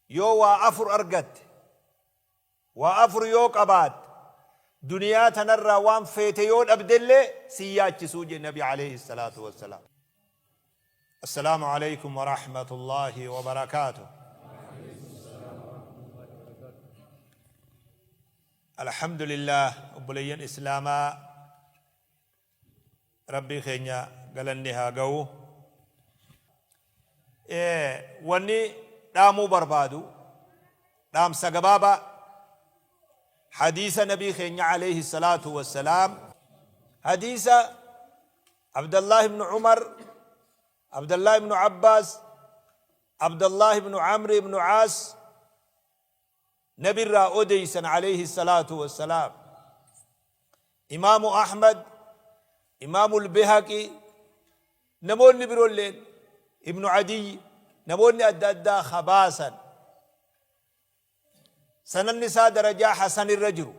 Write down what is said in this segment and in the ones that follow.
Yoo waa afur argatte, waa afur yoo qabaatte, duniyaa tanarraa waan feete yoo dhabdellee sin yaachisuu jedhe Nabi alayhi salaatu wassalaam. Assalaamu alaykum wa rahmatullaahi wa barakaatuh. Alhamdulillah, obboleeyyan Islaamaa, Rabbii keenya galanni haa ga'u. Wanni dhaamuu barbaadu dhaamsa gabaabaa hadiisa Nabii keenya alayhi salaatu wassalaam, hadiisa Abdallah ibn Umar, Abdallah ibn Abbaas, Abdallah ibn Amr ibn Aas Nabirraa odeysan alayhi salaatu wassalaam. Imaamu Ahmad, Imaamu Al-Bihaqi, namoonni biroolleen, Ibnu Adiyyi, namoonni adda addaa ka baasan. Sanadni isaa darajaa hasan irra jiru.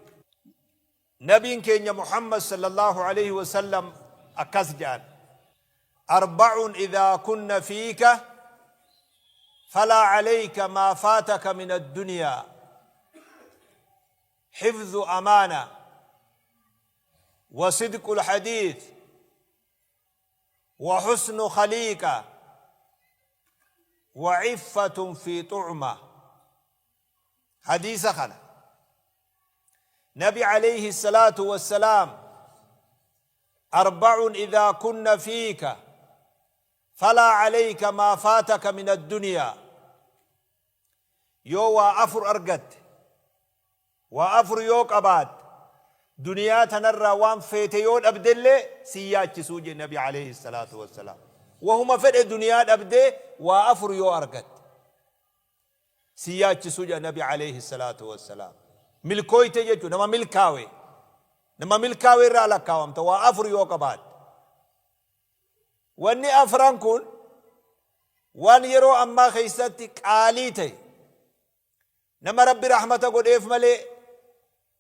Nabiin keenya Muhammad sallallahu alayhi wa sallam akkas jedhan: Arba'un idhaa kunna fiika falaa alayka maa faataka min addunyaa: hifdhu amaana wa sidqu alhadiith wa husnu khaliiqa wa iffatun fi tu'ma. Hadiisa kana Nabi alayhi salaatu wassalaam, arba'un idhaa kunna fiika falaa alayka maa faataka min addunyaa. Yoo waa afur argatte, waa afur yoo qabaatte, duniyaa tanarraa waan feete yoo dhabdellee sin yaachisuu jedhe Nabi alayhi salaatu wassalaam. Wahuma fedhe duniyaa dhabdee waa afur yoo argatte si yaachisu jedha Nabi alayhi salaatu wassalaam. Milkooyte jechuun nama milkaawe. Nama milkaawe irraa lakkaawamta waa afur yoo qabaatte. Wanni afran kun waan yeroo ammaa keessatti qaalii ta'e, nama Rabbi rahmata godheef malee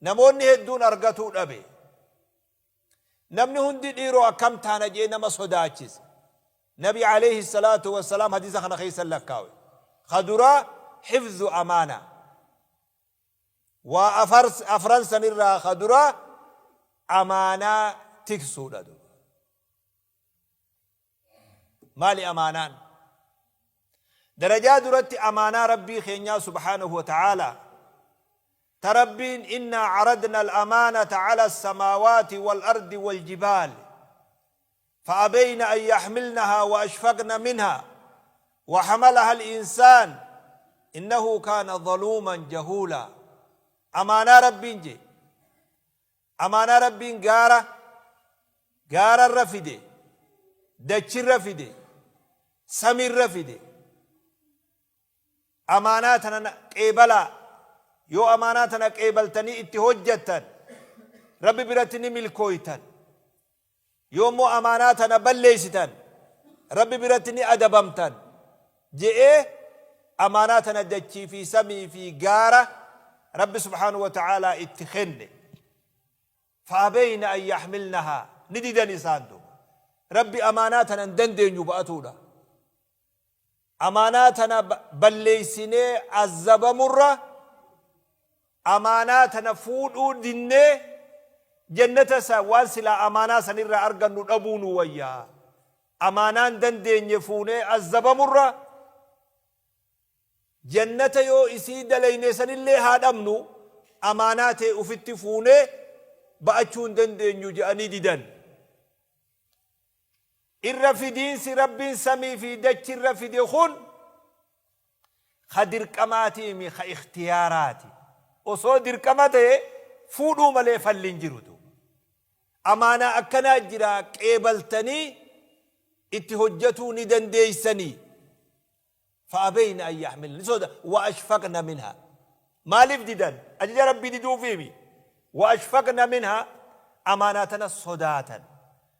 namoonni hedduun argatuu dhabe. Namni hundi dhiiroo akkam taana jedhee nama sodaachise. Nabi alayhi salaatu wassalaam hadiisa kana keessa lakkaawe. Ka duraa hifzu amaana. Waa afran sanirraa ka duraa amaanaa tiksuudha duuba. Maali amaanaan? Darajaa duratti amaanaa Rabbii keenyaa subhaanahu wa ta'aalaa, ta Rabbiin innaa caradna al-amaanata cala as-samaawaati wal-ardi wal-jibaal fa'abayna an yaxmilnahaa wa ashfaqna minhaa wa hamalaha al-insaan innahu kaana zaluuman jahuulaa. Amaanaa Rabbiin jee, Amaanaa Rabbiin gaara gaararra fide, dachirra fide, samiirra fide. Amaanaa tana qeebalaa. Yoo amaanaa tana qeebaltanii itti hojjattan, Rabbi biratti ni milkooytan. Yoo immoo amaanaa tana balleeysitan, Rabbi biratti ni adabamtan je'ee amaanaa tana dachii fi samii fi gaara Rabbi subhaanahu wa ta'aalaa itti kenne. Fa'abayna an yaxmilnahaa, ni didan isaan duuba. Rabbi amaanaa tana hin dandeenyu ba'atuudha. Amaanaa tana balleeysinee azzabamurra amaanaa tana fuudhuu dinnee jannata isa waan silaa amaanaa sanirraa argannu dhabuu nu wayya. Amaanaan dandeenye fuunee azzabamurra jannata yoo isii dalayne sanillee haa dhabnu, amaanaa tee ufitti fuunee ba'achuu hin dandeenyu je'anii didan. Irra fidiinsi Rabbiin samii fi dachi irra fide kun ka dirqamaatiimi, ka ikhtiyaaraati. Osoo dirqama ta'e fuudhuu malee falli hin jiru duuba. Amaanaa akkanaa jira, qeebaltanii itti hojjatuu ni dandeeysanii. Fa'abayna an yaxmilna, ni soda, wa ashfaqna minha. Maaliif didan? Ajaja Rabbii diduufiimi. Wa ashfaqna minha, amaanaa tana sodaatan.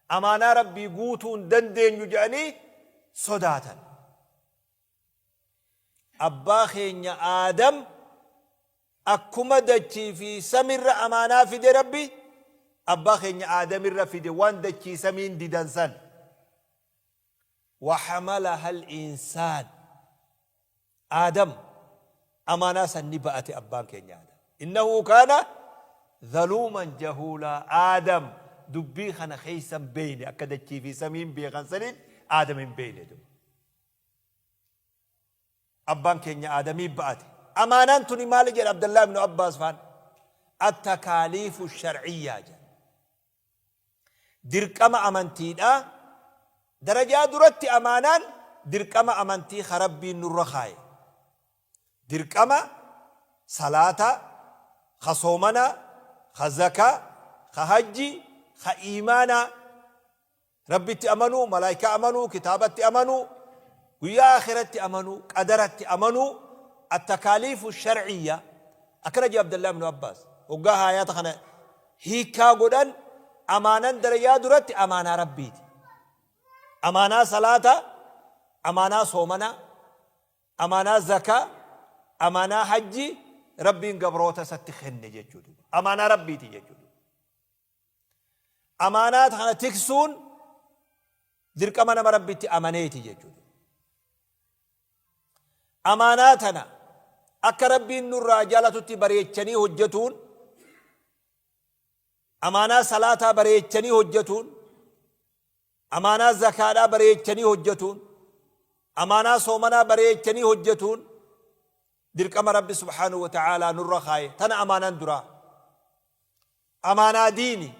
Amaanaa Rabbii guutuu hin dandeenyu jedhanii sodaatan. Abbaa keenya Aadam akkuma dachii fi samirra amaanaa fide, Rabbi abbaa keenya Aadamirra fide waan dachii samiin didan san. Wa hamalaha al-insaan. Aadam. Amaanaa san ni ba'ate abbaan keenya Aadam. Innahu kaana zaluuman jahuulaa Aadam dubbii kana keessa hin beeyne akka dachii fi samiin beekan sanitti Aadam hin beeyne duba. Abbaan keenya Aadamii ba'ate. Amaanaan tuni maali jedha Abdallah ibnu Abbaas faan? Attakaaliifu shar'iyyaa jedha. Dirqama amantiidha. Darajaa duratti amaanaan dirqama amantii ka Rabbiin nurra kaaye. Dirqama salaataa, ka soomanaa, ka zakaa, ka hajjii, ka iimaanaa. Rabbitti amanuu, malaaykaa amanuu, kitaabatti amanuu, guyyaa aakhiratti amanuu, qadaratti amanuu, attakaaliifu shar'iyya. Akkana jedhe Abdallah ibnu Abbaas. Hoggaa haayaata kana hiikkaa godhan amaanan darajaa duratti amaanaa Rabbiiti. Amaanaa salaataa, amaanaa soomanaa, amaanaa zakaa, amaanaa hajjii Rabbiin gabroota isatti kenne jechuudha. Amaanaa Rabbiiti jechuudha. Amaanaa kana tiksuun dirqama nama Rabbitti amaneeti jechuudha. Amaanaa tana akka Rabbiin nurraa jaalatutti bareechanii hojjetuun, amaanaa salaataa bareechanii hojjetuun, amaanaa zakaadhaa bareechanii hojjetuun, amaanaa soomanaa bareechanii hojjetuun dirqama Rabbi subhaanahu wa ta'aalaa nurra kaaye. Tana amaanaan duraa. Amaanaa diini.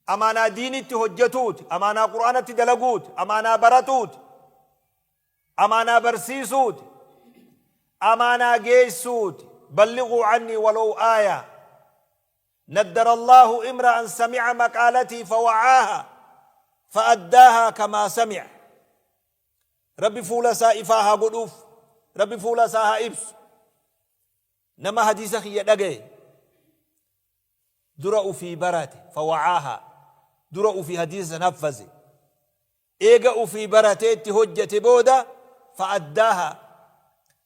Amaanaa diinitti hojjetuuti. Amaanaa Qur'aanatti dalaguuti. Amaanaa baratuuti. Amaanaa barsiisuuti. Amaanaa geessuuti. Ballighuu cannii walow aayaa. Naddara Allaahu imra'an sami'a maqaalatii fawa'aaha fa'addaahaa kamaa sami'a. Rabbi fuula isaa ifaa haa godhuuf. Rabbi fuula isaa haa ibsu. Nama hadiisa kiyya dhagaye dura ufii barate fawa'aahaa dura ufii hadiisa san haffaze eega ufii baratee itti hojjate booda fa'addaahaa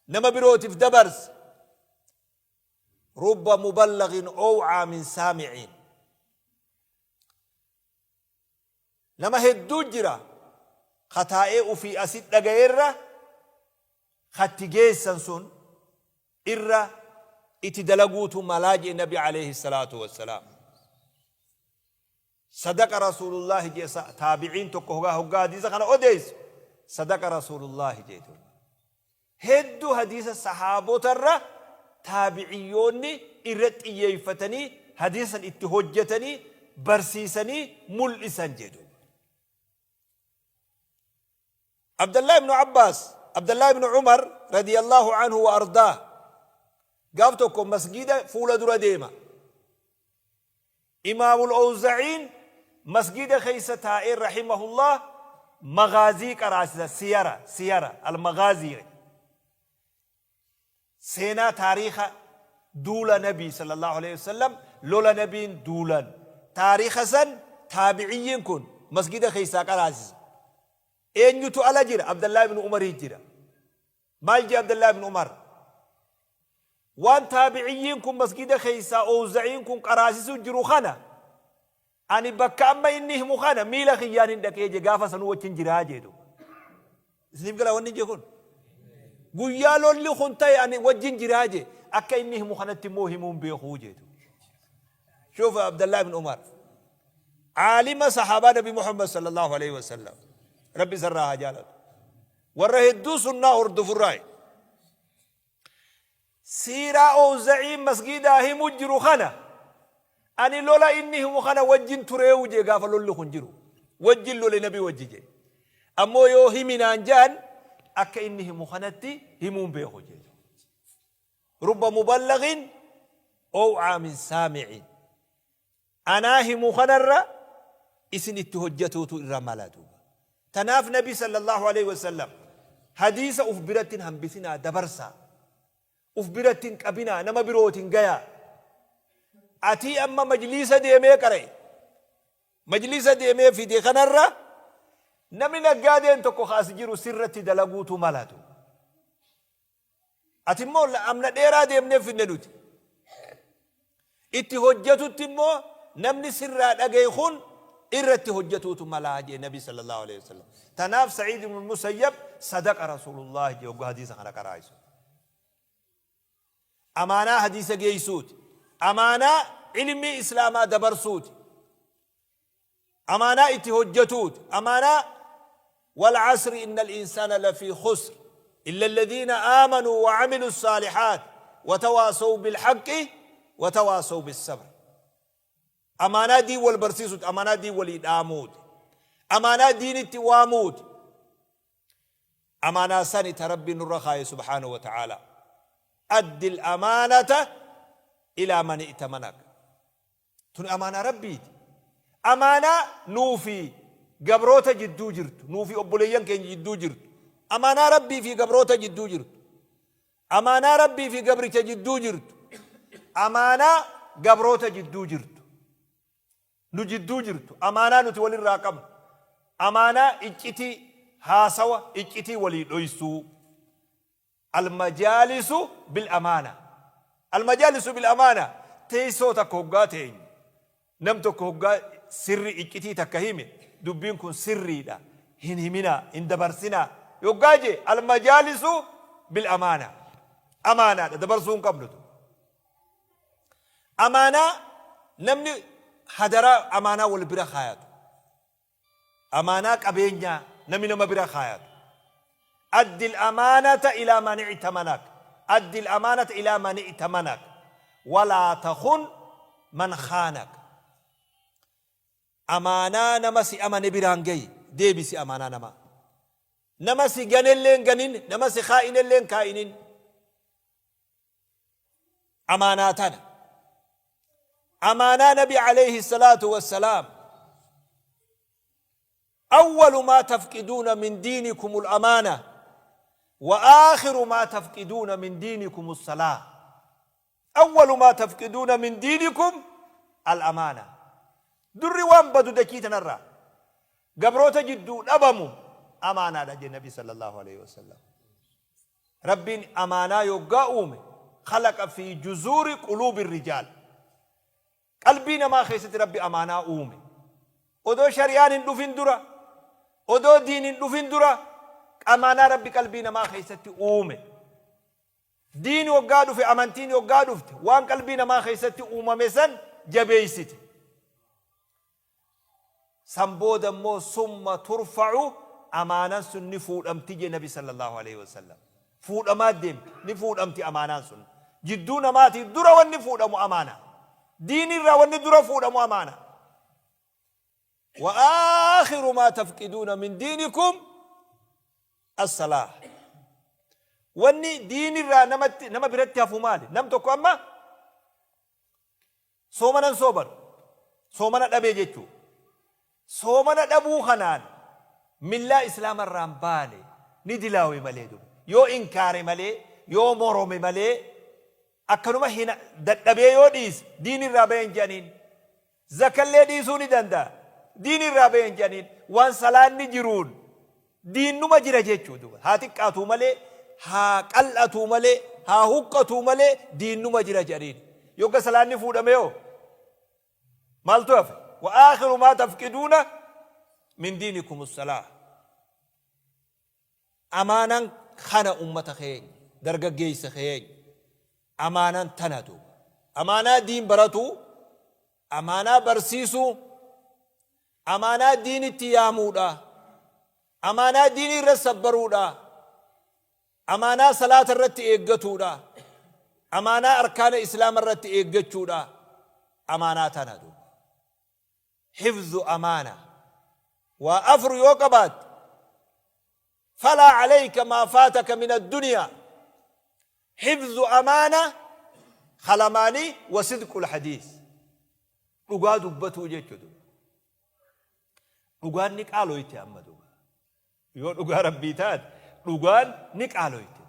nama birootif dabarse rubba muballaghin ow'aa min saamiciin Nama hedduu jira ka taa'ee ufii asi dhagayerra ka itti geessan sun irra itti dalaguutu malaa je'e nabi alayhi salaatu wassalaam. Sadaqa rasuulullaahi je'e taabiciin tokko hoggaa hadiisa kana odeessu sadaqa rasuulullaahi je'e duuba. Hedduu hadiisa sahaabotarra taabiciyyoonni irra xiyyeeffatanii hadiisa san itti hojjatanii barsiisanii mul'isan jee duuba. Abdallah ibnu Abbaas, Abdallah ibnu Umar radiyallahu anhu wa ardaah gaaf tokko masgiida fuula dura deema. Imaamul Owza'iin masgiida keessa taa'ee rahimahullah maghaazii qaraasisa siyara siyara al-maghaazii seenaa taariikha duula nabii sallallahu alaihi wasallam lola nabiin duulan taariikha san taabiciyyiin kun masgiida keessaa qaraasisa. Eenyutu ala jira? Abdallah ibn Umarii jira. Maal jee Abdallah ibn Umar? Waan taabiciyyiin kun masgida keessaa Owza'iin kun qaraasisuu jiru kana ani bakka amma inni himu kana miila kiyyaan hin dhaqee je gaafa sanuu wajjin jiraa jee duuba. Isiniif gala wanni je kun? Guyyaa lolli kun ta'e ani wajjin jiraa je akka inni himu kanatti immoo himuun beekuu jee duuba. Shuuf Abdallah ibn Umar. Aalima sahaabaa Nabi Muhammad sallallahu alaihi wasallam. Rabbi isarraa haa jaalatu. Warra hedduu sunnaa hordofurraayi. Siiraa Owza'iin masgiidaa himu jiru kana ani lola inni himu kana wajjin tureewu jee gaafa lolli kun jiru. Wajjin lole nabi wajji jee. Ammoo yoo himi naan ja'an akka inni himu kanatti himuun beeku jee. Rubba muballaghin ow'aa min saami'in. Anaa himu kanarra isin itti hojjatuutu irra mala duuba. Tanaaf Nabi sallallahu aleyhi wa sallam hadiisa uf biratti hin hambisinaa dabarsaa. Uf biratti hin qabinaa nama birootin gayaa. Atii amma majliisa deemee qara'e. Majliisa deemee fide kanarra namni naggaadeen tokko ka as jiru sirratti dalaguutu mala duuba. Ati immoo amna dheeraa deemnee finne nuti. Itti hojjatutti immoo namni sirraa dhagaye kun irratti hojjatuutu malaa jee Nabi sallallahu alaihi wasallam. Tanaaf Sa'iid ibn Musayyab sadaqa Rasuulullah jee hoggaa hadiisa kana qaraa'isu. Amaanaa hadiisa geeysuuti. Amaanaa ilmii islaamaa dabarsuuti. Amaanaa itti hojjatuuti. Amaanaa wal asri innal insaana lafii khusr illa alladhiina aamanuu wa amilu saalihaat wa tawaasaw bil haqqi wa tawaasaw bis sabr. Amaanaa diin wal barsiisuuti. Amaanaa diin walii dhaamuuti. Amaanaa diinitti waamuuti. Amaanaa sani ta Rabbiin nurra kaaye subhaanahu wa ta'aalaa. Addi al-amaanata ilaa man i'tamanak. Tuni amaanaa Rabbiiti. Amaanaa nuu fi gabroota jidduu jirtu, nuu fi obboleeyyan keenya jidduu jirtu. Amaanaa Rabbii fi gabroota jidduu jirtu. Amaanaa Rabbii fi gabricha jidduu jirtu. Amaanaa gabroota jidduu jirtu. Nu jidduu jirtu. Amaanaa nuti walirraa qabnu. Amaanaa iccitii haasawa, iccitii walii dhoysuu. Almajaalisu bil amaana. Almajaalisu bil amaana teessoo takka hoggaa teenyu nam tokko hoggaa sirri iccitii takka hime dubbiin kun sirriidha hin himinaa hin dabarsinaa yoggaa jee almajaalisu bil amaana amaanaadha dabarsuu hin qabnu tun. Amaanaa namni hadaraa amaanaa wal bira kaayatu. Amaanaa qabeenyaa namni nama bira kaayatu. Addi al-amaanata ilaa man i'tamanak. Addi al-amaanata ilaa man i'tamanak. Walaa takhun man khaanak. Amaanaa nama si amane biraan gahi. Deebisi amaanaa namaa. Nama si ganellee hin ganin, nama si kaa'inellee hin kaa'inin. Amaanaa tana. Amaanaa Nabi alayhi salaatu wassalaam. Awwalu maa tafqiduuna min diinikumul amaana wa aakhiru maa tafqiduuna min diinikum salaa. Awwalu maa tafqiduuna min diinikum al amaana. Durri waan badu dachii tanarraa gabroota jidduu dhabamu amaanaadha jedhe Nabi sallallahu alayhi wasallam. Rabbiin amaanaa yoggaa uume khalaqa fi juzuuri quluubi rijaal. Qalbii namaa keessatti Rabbi amaanaa uume. Odoo shari'aan hin dhufin dura, odoo diin hin dhufin dura amaanaa Rabbi qalbii namaa keessatti uume. Diin yoggaa dhufe, amantiin yoggaa dhufte waan qalbii namaa keessatti uumame san jabeessite. San booda immoo summa turfa'u amaanan sun ni fuudhamti jedhe Nabi sallallahu aleyhi wa sallam. Fuudhamaa deemti, ni fuudhamti amaanaan sun. Jidduu namaatii dura wanni fuudhamu amaana. Diin irraa wanni dura fuudhamu amaana. Wa aakhiru maa tafqiduuna min diinikum as-salaah. Wanni diin irraa namatti nama biratti hafu maali? Nam tokko amma Soomana hin soomanu. Soomana dhabee jechuu. Soomana dhabuu kanaan millaa islaama irraa hin baane ni dilaawe malee duba. Yoo inkaare malee, yoo morome malee akkanuma hin dadhabee yoo dhiise diin irraa bahe hin jedhaniin. Zakallee dhiisuu ni danda'a. Diin irraa bahe hin jedhaniin. Waan salaanni jiruun Diinnuma jira jechuu duba. Haa xiqqaatuu malee, haa qal'atuu malee, haa huqqatuu malee diinnuma jira jedhaniin. Yogga salaanni fuudhame hoo? Maaltu hafe? Wa aakhiru maa tafqiduuna min diinikum salaah. Amaanan kana ummata keenya, dargaggeessa keenya. Amaanan tana duuba. Amaanaa diin baratuu, amaanaa barsiisuu, Amaanaa diinitti yaamuudha. Amaanaa diinii irra sabbaruudha. Amaanaa salaata irratti eeggatuudha. Amaanaa arkaana islaama irratti eeggachuudha. Amaanaa tana duuba. Hifzu amaana. Waa afur yoo qabaatte falaa alayka maa faataka min addunyaa. Hifzu amaana kalamaanii wa sidqul hadiis. Dhugaa dubbatuu jechu duba. Dhugaan ni qaaloyte amma duba. Yoo dhugaa Rabbii taate dhugaan ni qaaloyte.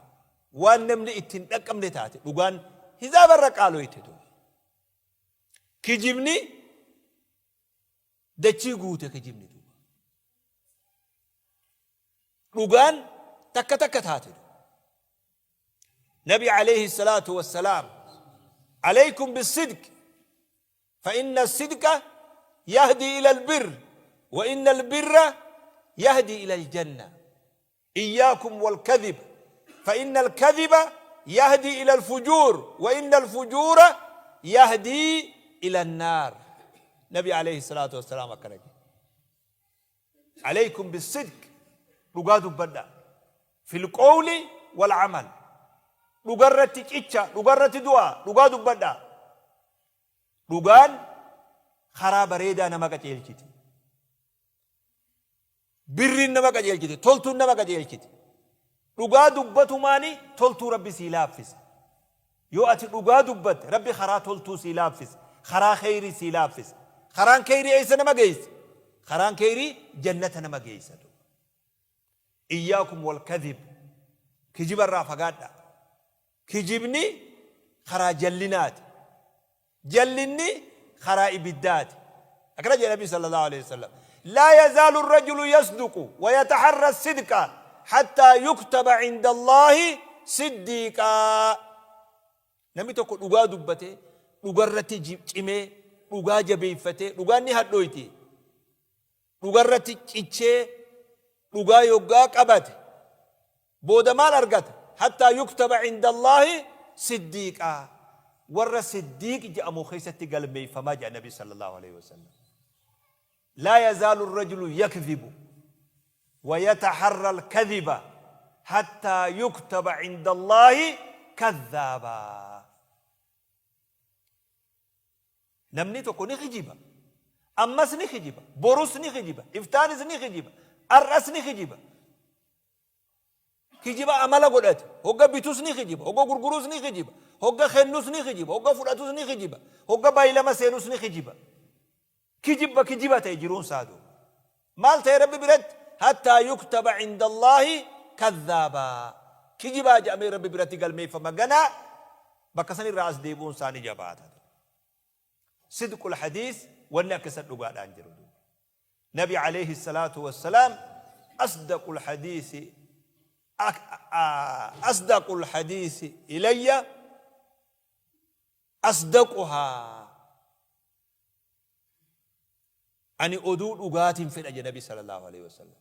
Waan namni itti hin dhaqqabne taate dhugaan hizaabarra qaaloyte duba. Kijibni dachii guute kijibni duba. Dhugaan takka takka taate duba. Nabi alayhi salaatu wassalaam alaykum bisidq فإن الصدق يهدي إلى البر وإن البر يهدي إلى الجنة إياكم والكذب فإن الكذب yahdii ila alfujuur wa inna alfujuura yahdii ila annaar. Nabi alayhi salaatu wassalaam akkana jedhe. Alaykum bisidq, dhugaa dubbadhaa. Fil qowli wal amal. Dhugarratti cicha, dhugarratti du'aa, dhugaa dubbadhaa. Dhugaan karaa bareedaa nama qaceelchiti. Birriin nama qajeelchiti, toltuun nama qajeelchiti. Dhugaa dubbatumaani toltuu Rabbi sii laaffisa. Yoo ati dhugaa dubbatte Rabbi karaa toltuu sii laaffisa, karaa kheyrii sii laaffisa. Karaan kheyrii eessa nama geessa? Karaan kheyrii jannata nama geessa. Iyyaakum wal kadhib. Kijiba irraa fagaadhaa. Kijibni karaa jallinaati. Jallinni karaa ibiddaati. Akkana jedhe Nabi sallallahu alaihi wasallam. Laa yazaalu rajulu yasduqu wa yataharra sidqa hattaa yuktaba inda Allaahi siddiiqaa. Namni tokko dhugaa dubbatee, dhugarratti cimee, dhugaa jabeeffatee, dhugaan ni hadhooyti. Dhugarratti cichee dhugaa yoggaa qabate booda maal argata? Hattaa yuktaba indallaahi siddiiqaa. Warra siddiiq jedhamu keessatti galmeeffama jedha Nabi sallallahu alaihi wasallam. Laa yazaalu rajulu yakdhibu wa yataharra alkadhiba hattaa yuktaba indallaahi kadhaabaa. Namni tokko ni kijiba. Ammas ni kijiba. Borus ni kijiba. Iftaanis ni kijiba. Ar'as ni kijiba. Kijiba amala godhate. Hogga bitus ni kijiba. Hogga gurgurus ni kijiba. Hogga kennus ni kijiba. Hogga fudhatus ni kijiba. Hogga baay'ilama seenus ni kijiba. Kijibba kijiba ta'e jiruun isaa duuba. Maal ta'e Rabbi biratti? Hattaa yuktaba indallaahi kadhaabaa. Kijibaa jedhamee Rabbi biratti galmeeffama ganaa bakka san irraa as deebi'uun isaa ni jabaata. Sidqul hadiis wanni akka isa dhugaadhaan jiru duuba. Nabi alayhi salaatu wassalaam asdaqul hadiisi asdaqul hadiisi ilayya asdaquhaa. Ani oduu dhugaatiin fedha jedhe Nabi sallallahu alaihi wasallam.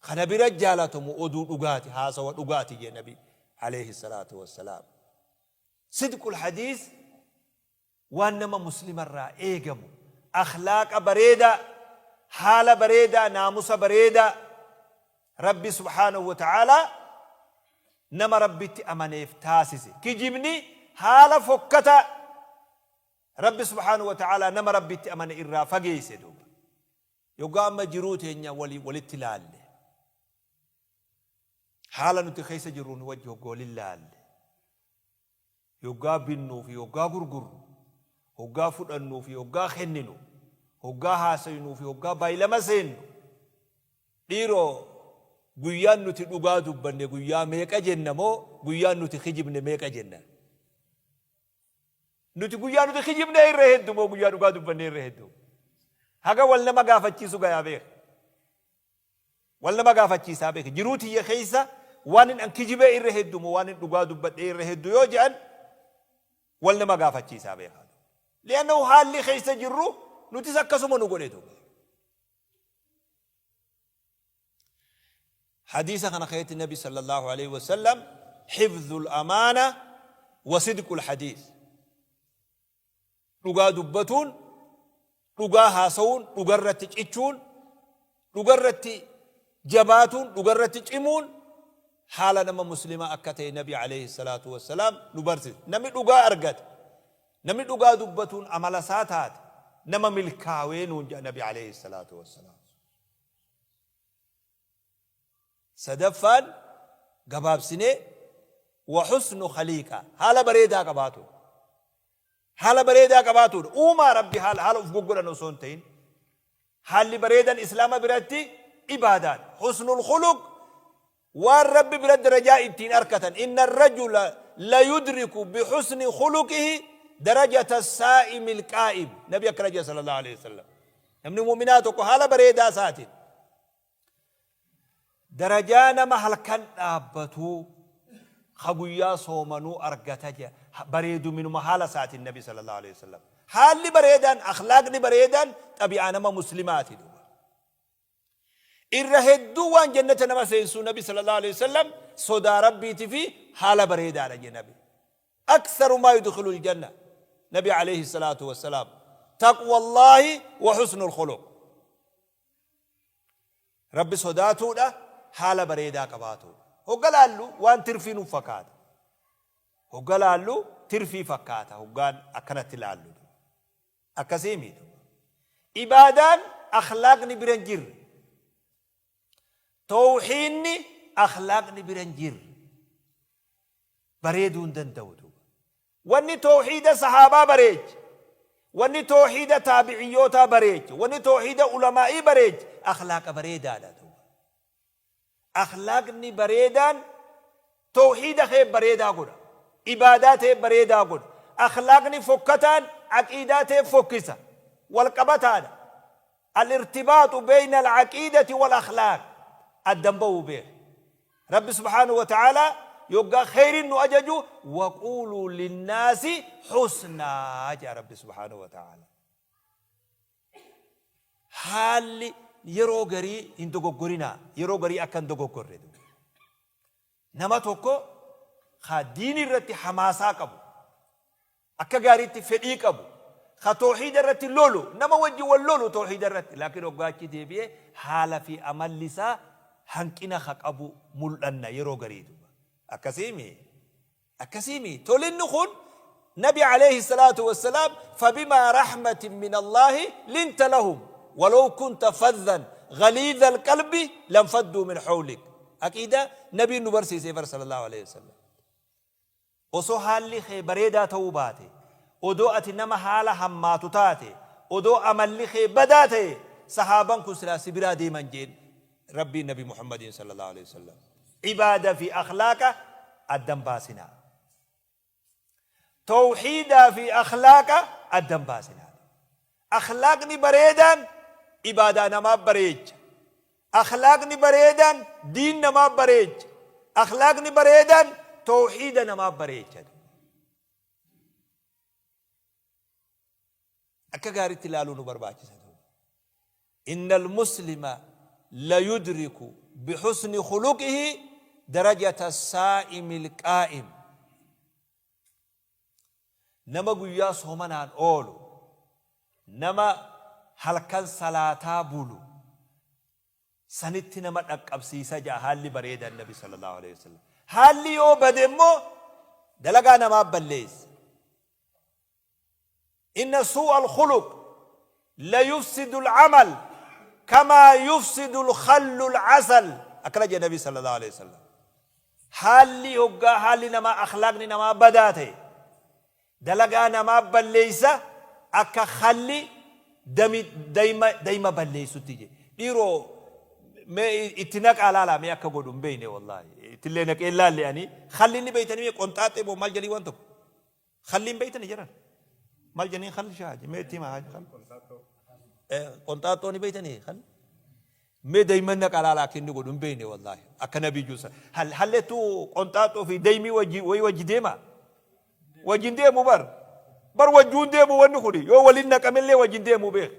Kana bira jaalatamu oduu dhugaati, haasawa dhugaati jedhe Nabi alayhi salaatu wassalaam. Sidqul hadiis waan nama muslimarraa eegamu, akhlaaqa bareedaa, haala bareedaa, naamusa bareedaa Rabbi subhaanahu wa ta'aalaa nama Rabbitti amaneef taasise. Kijibni haala fokkataa Rabbi subhaanahu wa ta'aalaa nama Rabbitti amane irraa fageesse duuba. Yoggaa amma jiruu teenya wali walitti laalle. Haala nuti keessa jirru nu wajji hogga walin laalle. Yoggaa binnuu fi hoggaa gurgurru, hoggaa fudhannuu fi hoggaa kenninu, hoggaa haasaynuu fi hoggaa baylama seennu, dhiiroo guyyaan nuti dhugaa dubbanne guyyaa meeqa jenna moo guyyaan nuti kijibne meeqa jenna? Nuti guyyaa nuti kijibne irra heddu moo guyyaa dhugaa dubbanne irra heddu? Haga wal nama gaafachiisu gayaa beeka. Wal nama gaafachiisaa beeki. Jiruu tiyya keessa waanin an kijibee irra heddu moo waanin dhugaa dubbadhee irra heddu yoo je'an wal nama gaafachiisaa beekaa. Li'annahu haalli keessa jirru nutis akkasuma nu godhe duuba. Hadiisa kana keessatti Nabi sallallahu alaihi wasallam hifdhul amaana wa sidqul hadiis. Dhugaa dubbatuun, dhugaa haasawuun, dhugarratti cichuun, dhugarratti jabaatuun, dhugarratti cimuun haala nama muslimaa akka ta'e Nabi alayhi salaatu wassalaam nu barsiisa. Namni dhugaa argate, namni dhugaa dubbatuun amala isaa taate nama milkaawee nuun jedha Nabi alayhi salaatu wassalaam. Sadaffaan gabaabsinee wa husnu khaliiqa haala bareedaa qabaatuudha. Haala bareedaa qabaatuudha. Uumaa Rabbi haala haala uf goggodhan osoo hin ta'in. Haalli bareedan Islaama biratti ibaadaadha. Husnul khuluq waan Rabbi biratti darajaa ittiin arkatan. Inna rajula la yudriku bihusni khuluqihi darajata saa'imil qaa'im. Nabi akkana jedha sallallahu alaihi wasallam. Namni mu'minaa tokko haala bareedaa isaatiin Darajaa nama halkan dhaabbatuu ka guyyaa soomanuu argata jedha. Bareeduminuma haala isaatiin Nabi sallallahu alaihi wasallam. Haalli bareedaan, akhlaaqni bareedaan xabi'aa nama muslimaati duuba. Irra hedduu waan jannata nama seensuu Nabi sallallahu alaihi wasallam sodaa Rabbiiti fi haala bareedaadha jee Nabi. Aktharu maa yudkhilul janna Nabi alayhi salaatu wassalaam taqwallaahi wa husnul khuluq. Rabbi sodaatuudha, haala bareedaa qabaatuudha. Hogga laallu waan tirfii nuuf fakkaata. Hogga laallu tirfii fakkaata hoggaan akkanatti laallu. Akkasii miti. Ibaadaan akhlaaqni bira hin jirre. Tawhiinni akhlaaqni bira hin jirre. Bareeduu hin danda'u duuba. Wanni tawhiida sahaabaa bareeche, wanni tawhiida taabiciyyootaa bareeche, wanni tawhiida ulamaa'ii bareeche akhlaaqa bareedaadha duuba. Akhlaaqni bareedaan tawhiida kee bareedaa godha. Ibaadaa tee bareedaa godha. Akhlaaqni fokkataan aqiidaa tee fokkisa. Wal qabataadha. Al-irtibaaxu beeyna al-aqiidati wal akhlaaq. Addan ba'uu beeki. Rabbi subhaanahu wa ta'aalaa yoggaa kheyriin nu ajaju waquuluu linnaasi husnaa jedha Rabbi subhaanahu wa ta'aalaa. Haalli yeroo garii hin dogoggorinaa, yeroo garii akka hin dogoggorre. Nama tokko ka diinii irratti hamaasaa qabu, akka gaariitti fedhii qabu, ka tawhiida irratti lolu, nama wajji wal lolu tawhiida irratti, laakiin hoggaa achi deebi'e haala fi amalli isaa hanqina ka qabu mul'anna yeroo garii duuba. Akkasiimi? Akkasiimi? Tolinni kun Nabi alayhi salaatu wassalaam fabimaa rahmatin min Allaahi linta lahum walaw kunta fadhan ghaliidha alqalbi lanfadduu min hawlik. Aqiidaa Nabiin nu barsiisee bar sallallahu alayhi wasallam. Osoo haalli kee bareedaa ta'uu baate, odoo ati nama haala hammaatu taate, odoo amalli kee badaa ta'e, sahaaban kun silaa si biraa deeman jeen Rabbiin Nabi Muhammadiin sallallahu alaihi wasallam. Ibaada fi akhlaaqa addan baasinaa. Tawhiidaa fi akhlaaqa addan baasinaa. Akhlaaqni bareedaan ibaadaa namaa bareecha. Akhlaaqni bareedaan diin namaa bareecha. Akhlaaqni bareedaan tawhiida namaa bareecha. Akka gaariitti ilaaluu nu barbaachisa. Innal muslima la yudriku bihusni khuluqihi darajata saa'imil qaa'im. Nama guyyaa soomanaan oolu, nama halkan salaataa bulu sanitti nama dhaqqabsiisa ja'a haalli bareedaan Nabi sallallahu alaihi wasallam. Haalli yoo bade immoo dalagaa namaa balleessa. Inna suu'a al-khuluq la yufsidu al-amal kamaa yufsidu al-khallu al-asal akkana jedhe Nabi sallallahu alaihi wasallam. Haalli hoggaa haalli namaa akhlaaqni namaa badaa ta'e dalagaa namaa balleeysa akka khalli dami dayma dayma balleeysutti jedhe. Dhiiroo mee itti naqaa laalaa mee akka godhu hin beeyne wallaahi. Ittillee naqee laalle ani khalli inni beeytanii mee qonxaaxee moo maal jedhii waan tokko. Khalli hin beeytani jedhan. Mal janiin khal shaaji mee itti himaa haaji khal. Qonxaaxoo ni beeytani khal. Mee dayman naqa laala akka inni godhu hin beeyne wallaahi. Akka nabii juusa. Hal hallettu qonxaaxoo fi daymii wajji wayi wajji deema. Wajjin deemu bar. Bar wajjuun deemu wanni kuni yoo waliin naqamellee wajjin deemu beek.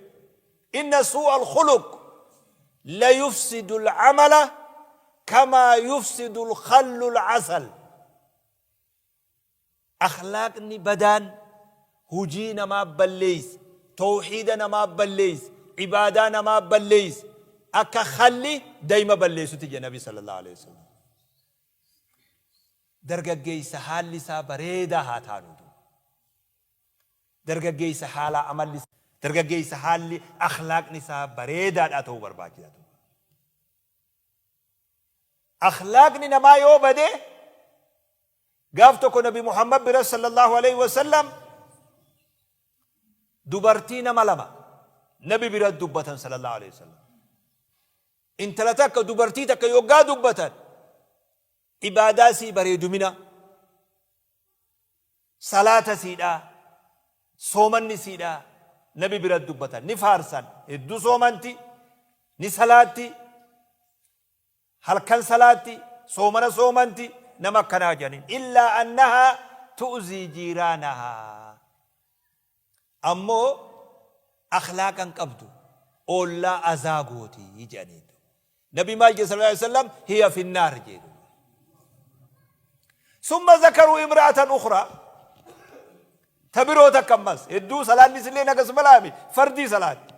Inna suu'a al-khuluq la yufsidu al-amala kama yufsidu al-khallu al-asal. Akhlaaqni badaan hujii namaa balleeysa, tawhiida namaa balleeysa, ibaadaa namaa balleeysa, akka khalli dayma balleeysutti jedhe Nabi sallallahu aleyhi wasallam. Dargaggeeysa haalli isaa bareedaa haa taanu duuba. Dargaggeeysa haalaa amalli dargaggeeysa haalli akhlaaqni isaa bareedaadhaa ta'uu barbaachisa duuba. Akhlaaqni namaa yoo bade gaaf tokko Nabi Muhammad bira sallallahu alaihi wasallam dubartii nama lama Nabi bira dubbatan sallallahu alaihi wasallam. Intala takka dubartii takka yoggaa dubbatan ibaadaa sii bareedumina Salaata isiidhaa, soomanni isiidhaa Nabi bira dubbatan. Ni faarsan. Hedduu soomanti, ni salaatti, halkan salaatti, soomana soomanti, nama akkanaa jedhaniin. Illaa annahaa tu'zii jiiraanahaa. Ammoo akhlaaqa hin qabdu, oollaa azaa gooti jedhaniin. Nabi maal jedhe sallallahu alaihi wasallam? Hiya finnaar jedhe. Summa zakaruu imra'atan ukhraa, ta biroo takka ammas hedduu salaanni isillee hagas malaami, fardii salaatti.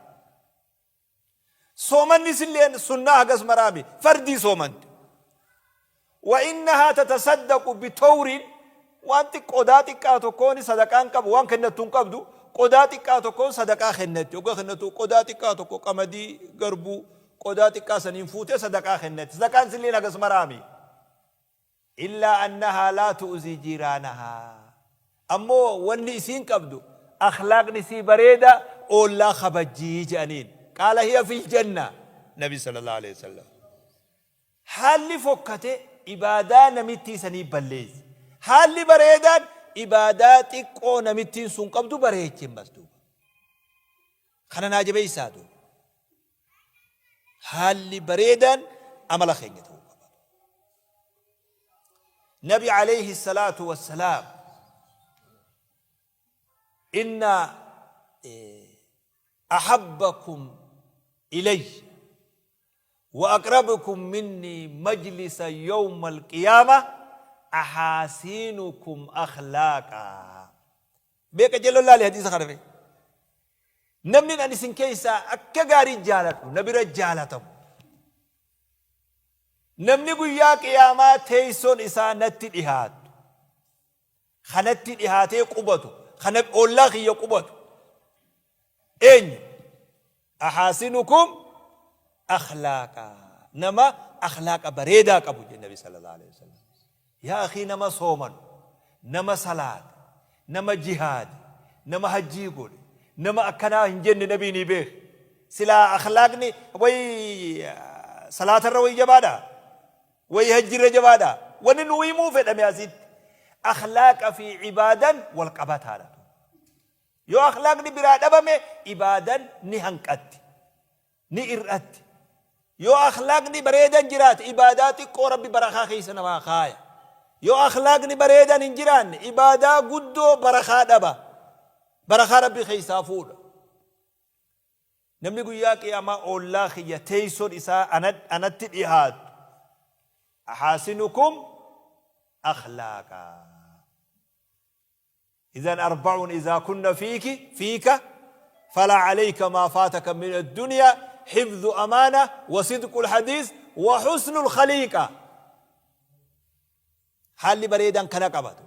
Soomanni isillee sunnaa hagas maraami, fardii soomanti. Wa innahaa tatasaddaqu bitowrin, waan qodaa xiqqaa tokkoon sadaqaan qabu, waan kennattu hin qabdu, qodaa xiqqaa tokkoon sadaqaa kennatti. Hoggaa kennattu qodaa xiqqaa tokko qamadii garbuu qodaa xiqqaa saniin fuutee sadaqaa kennatti. Sadaqaan isilleen hagas maraami. Illaa annahaa laa tu'zii jiiraanahaa. Ammoo wanni isiin qabdu akhlaaqni isii bareeda, oollaa kabajjii je'aniin. Qaala hiya fil janna. Nabi sallallahu aleyhi wasallam. Haalli fokkate ibaadaa namittii sanii balleesse. Haalli bareedaan ibaadaa xiqqoo namittiin sun qabdu bareeche ammas duuba. Kana naa jabeessaa duuba. Haalli bareedaan amala keenya ta'uu qaba. Nabi alayhi salaatu wassalaam inna ahabbakum ilayya wa aqrabukum minni majlisa yawma alqiyaama ahaasiinukum akhlaaqa. Beeka jelloon laali hadiisa kana mee. Namni an isin keessaa akka gaarii jaaladhu na bira jaalatamu. Namni guyyaa qiyaamaa teessoon isaa natti dhihaattu. Kanatti dhihaatee qubatu. Kana ollaa kiyya qubatu. Eenyu? Ahaasinukum akhlaaqa. Nama akhlaaqa bareedaa qabu jedhe Nabi sallallahu alaihi wasallam. Yaa akhii, nama soomanu, nama salaate, nama jihaade, nama hajjii godhe, nama akkanaa hin jenne Nabii ni beeke. Silaa akhlaaqni way salaatarra way jabaadha? Way hajjirra jabaadha? Wanni nu himuu fedhame asitti akhlaaqa fi ibaadan wal qabataadha. Yoo akhlaaqni biraa dhabame ibaadan ni hanqatti. Ni ir'atti. Yoo akhlaaqni bareedan jiraate ibaadaa xiqqoo Rabbi barakaa keessa namaa kaaya. Yoo akhlaaqni bareedan hin jiraanne ibaadaa guddoo barakaa dhaba. Barakaa Rabbi keessaa fuudha. Namni guyyaa qiyaamaa oollaa kiyya teessoon isaa anatti dhihaattu ahaasinukum akhlaaqa. Idhan arba'un idhaa kunna fiiki fiika falaa alayka maa faataka min addunyaa hifdhu amaana wa sidqul hadiis wa husnul khaliiqa. Haalli bareedaan kana qabatu.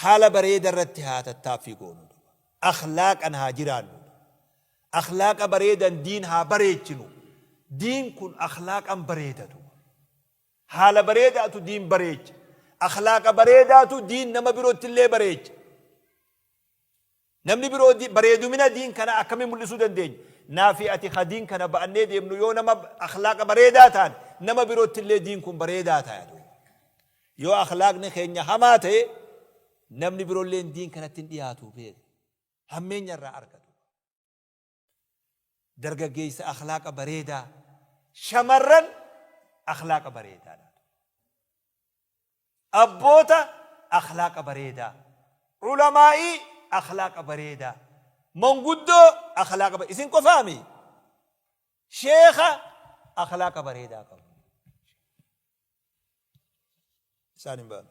Haala bareeda irratti haa tattaaffii goonu. Akhlaaqan haa jiraannu. Akhlaaqa bareedan diin haa bareechinu. Diin kun akhlaaqan bareedatu. Haala bareedaatu diin bareecha. Akhlaaqa bareedaatu diin nama birottillee bareecha. Namni biroo bareedumina diin kanaa akkamiin mul'isuu dandeenya? Naa fi ati ka diin kana ba'annee deemnu yoo nama akhlaaqa bareedaa taane, nama birottillee diin kun bareedaa ta'a duuba. Yoo akhlaaqni keenya hamaa ta'e, namni birolleen diin kanatti hin dhiyaatu beeki. Hammeenya irraa argatu. Dargaggeessa akhlaaqa bareedaa, shamarran akhlaaqa bareedaadha. Abboota akhlaaqa bareedaa, ulamaa'ii akhlaaqa bareedaa, manguddoo akhlaaqa bareedaa. Isin qofaami, sheekha akhlaaqa bareedaa qabu. Isaan hin baanu.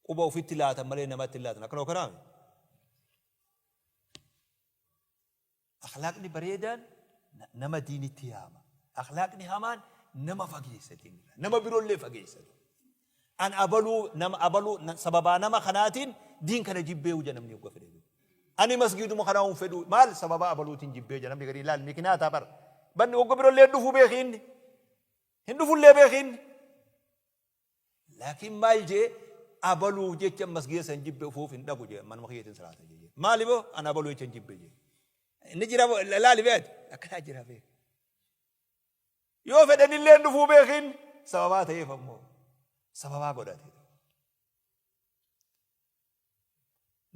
Quba ofitti laatan malee namatti hin laatan. Akkanoo kanaami. Akhlaaqni bareedaan nama diinitti yaama. Akhlaaqni hamaan nama fageessa diinirraa. Nama biroollee fageessa. An abaluu nama abaluu sababaa nama kanaatiin diin kana jibbee huja namni hogga fedhe. Ani masgiiduma kanaa hin fedhu, maal sababaa abaluutiin jibbee jira namni garii ilaali mikinaataa bara. Banni hogga biroollee hin dhufu beeki, inni. Hin dhufullee beeki inni. Laakiin maal jee, abaluuf jecha masgiida san jibbe, ufuuf hin dhaqu jee, manuma kiyyatiin salaata jee. Maali boo, an abaluu jecha hin jibbe jee. Inni jira laali beeti akkanaa jira beeki. Yoo fedhanillee hin dhufuu beekin, sababaa ta'eef ammoo sababaa godhate.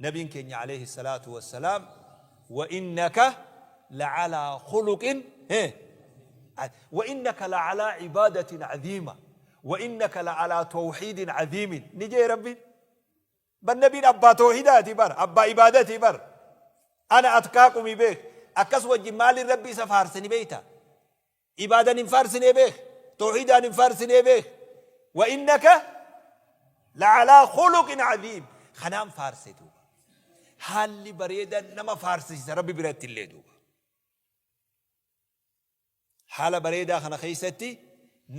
Nabiin keenya alayhi salaatu wassalaam wa innaka la'alaa khuluqin, wa innaka la'alaa ibaadatin aziima, wa innaka la'alaa tawhiidin aziimin ni jee Rabbiin. Bar nabiin abbaa tawhiidaati, bar abbaa ibaadaati, bar ana atqaaqumi beek. Akkas wajjin maaliin Rabbi isa faarse ni beeyta? Ibaadan hin faarsinee beek. Tawhiidaan hin faarsinee beek. Wa innaka la'alaa khuluqin aziim. Kanaan faarse duuba. Haalli bareedan nama faarsisiisa Rabbi biratti illee duuba. Haala bareedaa kana keessatti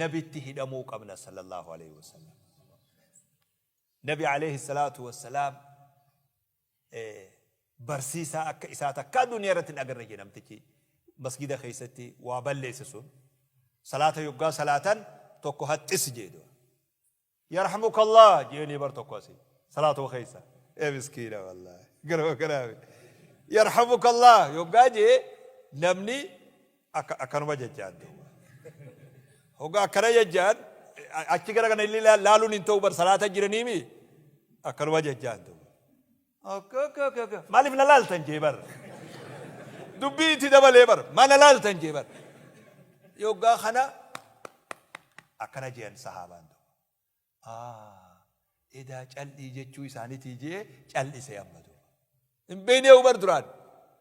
nabitti hidhamuu qabna sallallahu alaihi wasallam. Nabi alayhi salaatu wassalaam barsiisaa akka isaa takkaa duniyaa irratti hin agarre jedhe namtichi masgida keessatti waa balleesse sun salaata yoggaa salaatan tokko haxxis jedhe. Yarhamukallah jeeni bar tokko asi salaatuma keessa ee miskiina wallahi garuma kanaami yarhamukallah yoggaa jee namni akka akkanuma jejjaan duuba hoggaa akkana jejjaan achi gara kana illee laaluun hin ta'u bar salaata jiraniimi akkanuma jejjaan duuba. Akka akka akka akka maaliif na laaltan jee bar dubbii itti dabalee bar maa na laaltan jee bar yoggaa kana akkana jean sahaabaan duuba. Ah, edaa cal'ii jechuu isaanitii jee cal'ise amma duuba. Hin beeynee bar duraan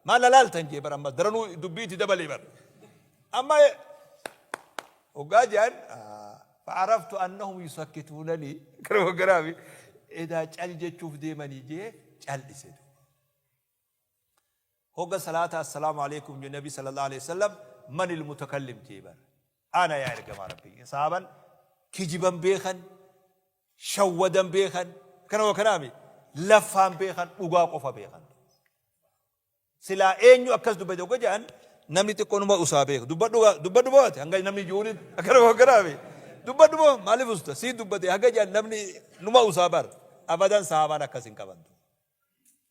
maa na laaltan jee bar amma daranuu dubbii itti dabalee bar. Amma hoggaa jean fa'araftu annahum yusakkituunanii gara hogganaafi edaa cal jechuuf deemanii jee cal'ise duuba. Hogga salaata assalaamu alaikum jee nabi sallallahu alaihi wasallam manil mutakallim jee bar. Ana yaa ergamaa rabbii. Sahaaban kijiban beekan, shawwadan beekan, kana wa kanaami laffaan beekan, dhugaa qofa beekan. Silaa eenyu akkas dubbate hogga jedhan namni xiqqoo numa usaa beeka. Dubbadhu dubbadhu moo ati hanga namni ji'uunitti akkana wa kanaami. Dubbadhu moo maaliif usta sii dubbate hanga jedhan namni numa usaa bar. Abadan sahaabaan akkas hin qaban.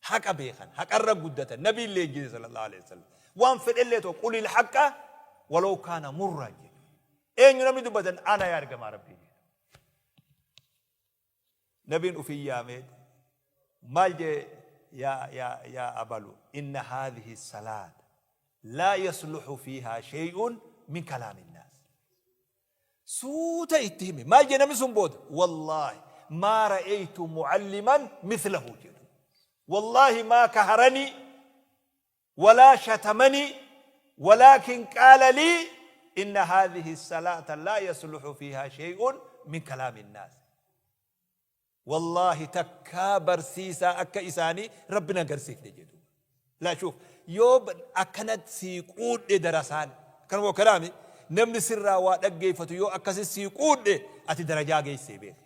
Haqa beekan, haqarra guddatan, nabiin leenjise sallallahu alaihi wasallam. Waan fedhellee ta'u qulil haqqa walaw kaana murran jedhu. Eenyu namni dubbatan ana yaa ergamaa rabbii jedhu. Nabiin ufii yaamee maal jee yaa yaa yaa abalu inna haadhihi salaata laa yasluhu fiihaa shay'un min kalaami nnaas. Suuta itti hime. Maal jee namni sun booda? Wallaahi maa ra'aytu mu'alliman mithlahu jedhu. Wallaahi maa kaharanii walaa shatamanii walaakin qaala lii inna haadhihi salaata laa yasluhu fiihaa shay'un min kalaami nnaas. Wallaahi takkaa barsiisaa akka isaanii Rabbi na agarsiifne jedhu. Laa shuuf yoo akkanatti sii quudhe darasaan akkanuma kanaami namni sirraa waa dhaggeeffatu yoo akkasi sii quudhe ati darajaa geessee beeki.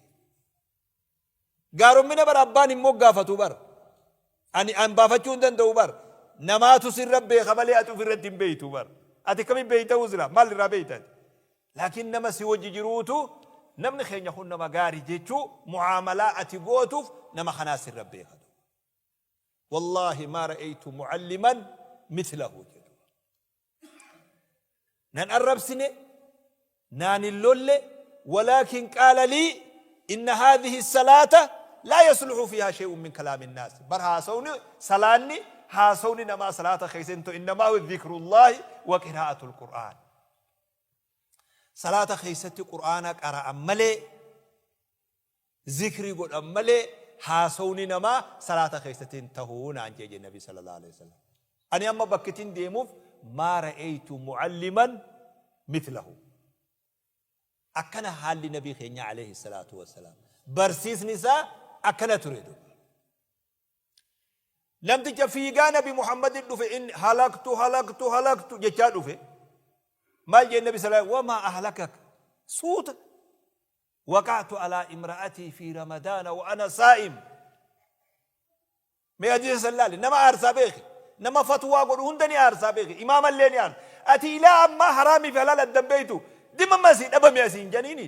Gaarommina bara abbaan hin moggaafatu bara. Ani an baafachuu hin danda'u bar. Namaatu sirra beeka malee ati ofirratti hin beeytu bar. Ati akkamiin beeyta uzra maal irraa beeyta ati? Laakiin nama si wajji jiruutu namni keenya kun nama gaari jechuu mu'aamalaa ati gootuuf nama kanaa sirra beeka. Wallaahi maa ra'aytu mu'alliman mithlahu jedhu. Nan arrabsine, naan hin lolle, walaakin qaala lii inna haadhihi salaata laa yasluhu fiihaa shay'un min kalaami nnaas. Bar haasawni salaanni haasawni namaa salaata keessa hin ta'u innamaa huwa dhikrullaahi wa qiraa'atul qur'aan. Salaata keessatti qur'aana qara'an malee zikrii godhan malee haasawni namaa salaata keessatti hin tahu naan jee jee nabi sallallahu alaihi wasallam. Ani amma bakkitin deemuuf maa ra'aytu mu'alliman mithlahu. Akkana haalli nabii keenya alayhi salaatu wassalaam. Barsiisni isaa akkana ture duuba. Namticha fiigaa nabi Muhammadin dhufe inni halaktu halaktu halaktu jechaa dhufe. Maal jee nabi sallallahu wamaa ahlakak suuta waqa'tu alaa imra'atii fi ramadaana wa ana saa'im. Mee hadiisa san laali nama aarsaa beeki nama fatwaa godhu hunda ni aarsaa beeki imaamallee ni aarsa ati ilaa ammaa haraamii fi halaal addan beektu dimamma asii dhabame asii hin janiini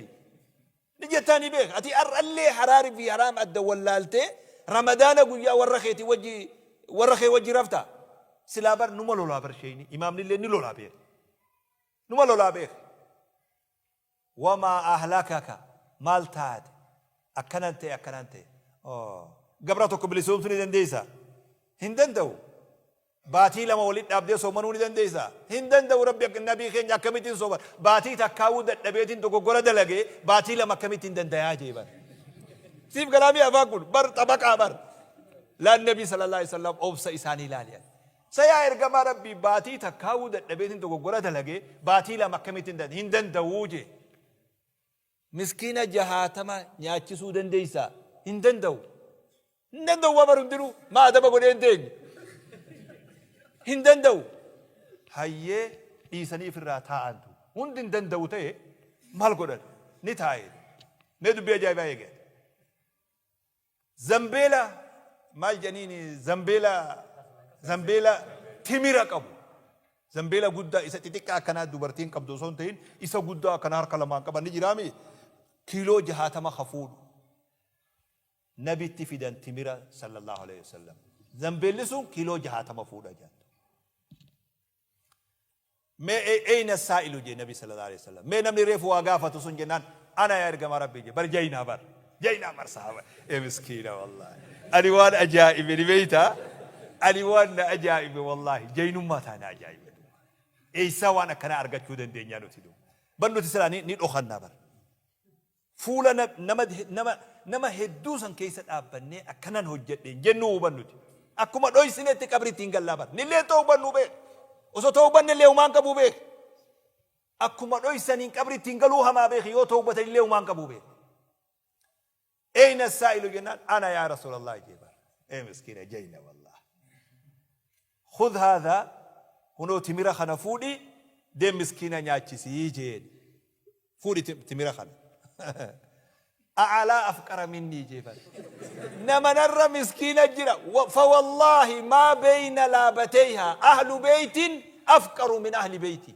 ni jettaa ni beeka ati har'allee haraari fi haraam adda wallaaltee ramadaana guyyaa warra keeti wajji warra kee wajji rafta silaa bar numa lolaa bar sheeyni imaamnillee ni lolaa beeka numa lolaa beeka. Wamaa ahlakaka maal taate akkanan ta'e akkanan ta'e oh gabra tokko bilisoomsuu ni dandeessaa? Hin danda'u. Baatii 2 walitti dhaabdee soomanuu ni dandeessaa? Hin danda'u. Rabbi akka nabii keenya akkamittiin sooman baatii takkaawuu dadhabeetiin dogoggora dalagee baatii 2 akkamittiin dandayaa jee bar. Siif galaamii afaan kun bar xabaqaa bar. Laan nabii sallallahu alaihi wasallam obsa isaanii ilaali. Sa yaa ergamaa Rabbii baatii takkaawuu dadhabeetiin dogoggora dalagee baatii 2 akkamitti hin hin danda'uu jee. Miskiina jahaatama nyaachisuu dandeessaa? Hin danda'u. Hin danda'u waa bar hundinuu maa adaba godhee hin teenye. Hin danda'u. Hayyee dhiisanii ifirraa taa'antu. Hundi hin danda'u ta'e maal godhan? Ni taa'e. Mee dubbii ajaa'ibaa eegale. Zambeela maal jedhaniin zambeela zambeela timira qabu. Zambeela guddaa isa xixiqqaa akkanaa dubartiin qabdu osoo hin ta'in isa guddaa akkanaa harka lamaan qaban ni jiraami. Kiiloo 60 ka fuudhu. Nabitti fidan timira sallallahu alaihi wasallam. Zambeelli sun kiiloo 60 fuudha jedhan. Mee eyna saa'ilu jee nabi sallallahu alaihi wasallam. Mee namni reefu waa gaafatu sun jennaan ana yaa ergamaa rabbii jee bar jaynaa bar jaynaa bar sahaba ee miskiina wallahi. Ani waan ajaa'ibe ni beeyta ani waan na ajaa'ibe wallahi jaynummaa taa na ajaa'ibe. Eessaa waan akkanaa argachuu dandeenyaa nuti duuba. Bar nuti silaa ni dhokannaa bar. Fuula nama nama nama hedduu san keessa dhaabbannee akkanan hojjedhe hin jennuu hubannuti. Akkuma dhoysinetti qabritti hin gallaa bar. Nillee tawbannu beek. Osoo tawbanne illee humaan qabuu beek. Akkuma dhoysaniin qabritti hin galuu hamaa beeki yoo tawbatan illee humaan qabuu beek. Eyna saa'ilu jennaan ana yaa Rasuulallah jee bar. Ee miskiina jayna wallah. Khudh haadha kunoo timira kana fuudhi deem miskiina nyaachisii jeen. Fuudhi timira kana. A'alaa afqara minnii jee bar. Nama narra miskiina jira. Fawallaahi maa beeyna laabateyhaa ahlu beeytin afqaru min ahli beeyti.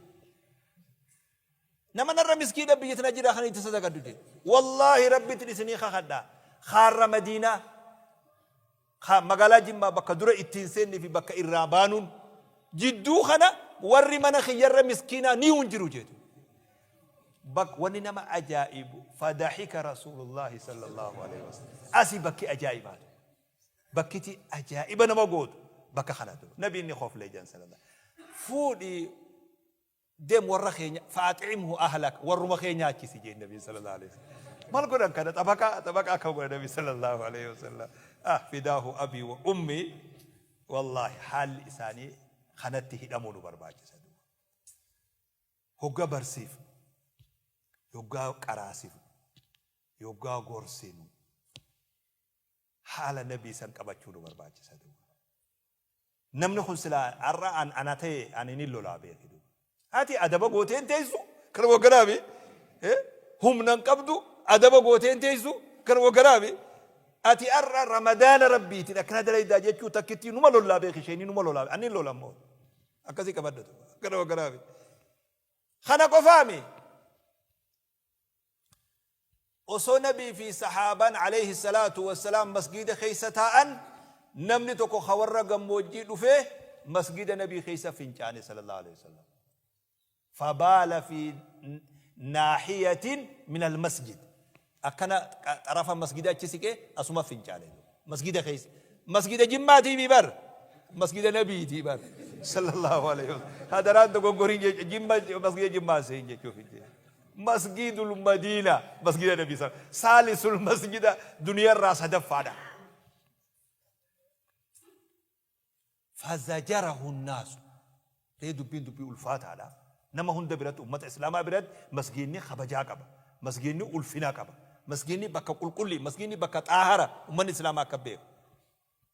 Nama narra miskiina biyya tana jira kan itti sadaqadhu jee. Wallaahi rabbitti isinii kakadha. Kaarra Madiinaa Ka magaalaa Jimmaa bakka dura ittiin seennee fi bakka irraa baanuun jidduu kana warri mana kiyyarra miskiinaa ni hin jiru jeetu. Bak wanni nama ajaa'ibu fadahika Rasuulullaahi sallallahu alaihi wasallam. Asi bakki ajaa'ibaatu. Bakkiti ajaa'iba nama gootu bakka kanatu. Nabiin ni koflee jedhan sallallahu. Fuudhii Deem warra keenya fa'ax'imhu ahlak warruma kee nyaachisi jeen nabiin sallallahu alaihi wasallam. Maal godhan kana xabaqaa xabaqaa akka godhan nabi sallallahu alaihi wasallam. Ah fidaahu abii wa ummi wallaahi haalli isaanii kanatti hidhamuu nu barbaachisa. Hogga barsiifnu, yoggaa qaraasifnu, yoggaa gorsinu haala nabii san qabachuu nu barbaachisa duuba. Namni kun silaa har'a an ana ta'e ani ni lolaa beeki duuba. Ati adaba gootee hin teessu kan wagganaami humna hin qabdu adaba gootee hin teessu kan wagganaami ati har'a ramadaana rabbiitiin akkana dalaydaa jechuu takkittii numa lollaa beeki isheenii numa lolaa ani hin lola immoo akkasii qabadha duuba kana wagganaami. Kana qofaami Osoo Nabii fi sahaabaan aleyhi salaatu wassalaam masgiida keessa taa'an namni tokko ka warra gammoojjii dhufee masgiida Nabii keessa fincaane sallallahu aleyhi wasallam. Fabaala fi naahiyatin min almasjid. Akkana xarafa masgiida achi siqee asuma fincaane. Masgiida keessa. Masgiida Jimmaatii mi bar. Masgiida Nabiitii bar. Sallallahu aleyhi wasallam. Hadaraan dogoggoriin jecha Jimma masgiida Jimmaa seen jechuuf hin jee. Masgiidul Madiina masgiida Nabii sa saalisul masjida duniyarraa sadaffaadha. Fazajarahu naasu ree dubbiin dubbii ulfaataadha. Nama hunda biratti ummata islaamaa biratti masgiidni kabajaa qaba. Masgiidni ulfina qaba. Masgiidni bakka qulqullii, masgiidni bakka xaahara ummanni islaamaa akka beeku.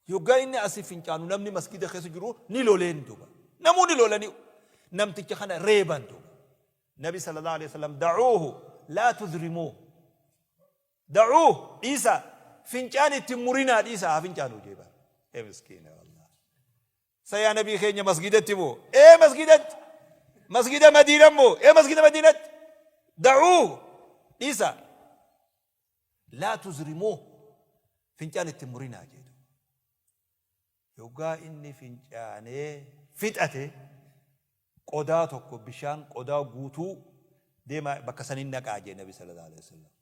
Yoggaa inni asii fincaanu namni masgiida keessa jiru ni loleen duuba. Namuu ni lolanii namticha kana reeban duuba. Nabi sallallahu alaihi wasallam da'uuhu laa tudrimuuh da'uuh dhiisaa fincaan itti hin murinaa dhiisaa haa fincaanuu jee bar ee miskiina wallah sa yaa nabii keenya masgidatti moo ee masgidatti masgida madiina moo ee masgida madiinatti da'uuh dhiisaa laa tuzrimuuh fincaan itti hin murinaa jee Yoggaa inni fincaanee fixate qodaa tokko bishaan qodaa guutuu deemaa bakka saniin naqaa jee Nabi sallallahu alaihi wasallam.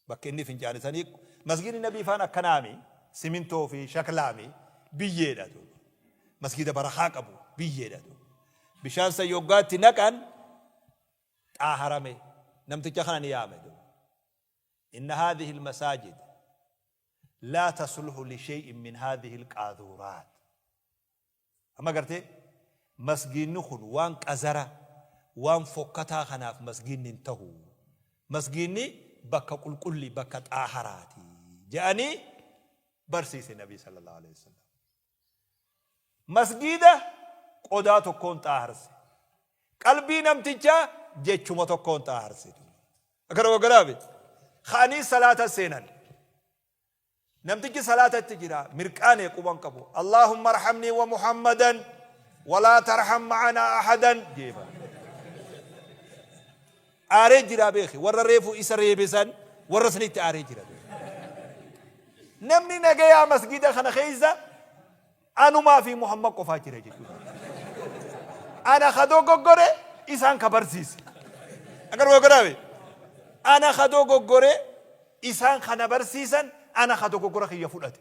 Bakka inni fincaane sanii masgiidni Nabii faan akkanaami simintoo fi shaklaami biyyeedha duuba. Masgiida barakaa qabu biyyeedha duuba. Bishaan san yoggaa itti naqan xaaharame namticha kana ni yaame duuba. Inna haadhihi al-masaajid laa tasluhu li shay'in min haadhihi al-qaadhuuraat. Amma gartee masgiinni kun waan qazara, waan fokkataa kanaaf masgiinni hin tahu. Masgiinni bakka qulqulli, bakka xaaharaati je'anii barsiise Nabii sallallahu aleyhi wa sallam. Masgiida qodaa tokkoon xaaharse. Qalbii namtichaa jechuma tokkoon xaaharse. Akka dogoggoraa miti. Ka'anii salaata seenan. Namtichi salaatatti jira mirqaane quban qabu. Allaahumma arhamnii wa Muhammadan walaa tarham ma'anaa ahadan jeeba. Aaree jiraa beeki warra reefu isa reebe san warra sanitti aaree jira. Namni nagayaa masgida kana keessa anumaa fi Muhammad qofaa jira jechuudha. Ana ka dogoggore isaan ka barsiise. Akka dogoggoraa Ana ka dogoggore isaan kana barsiisan ana ka dogoggora kiyya fudhate.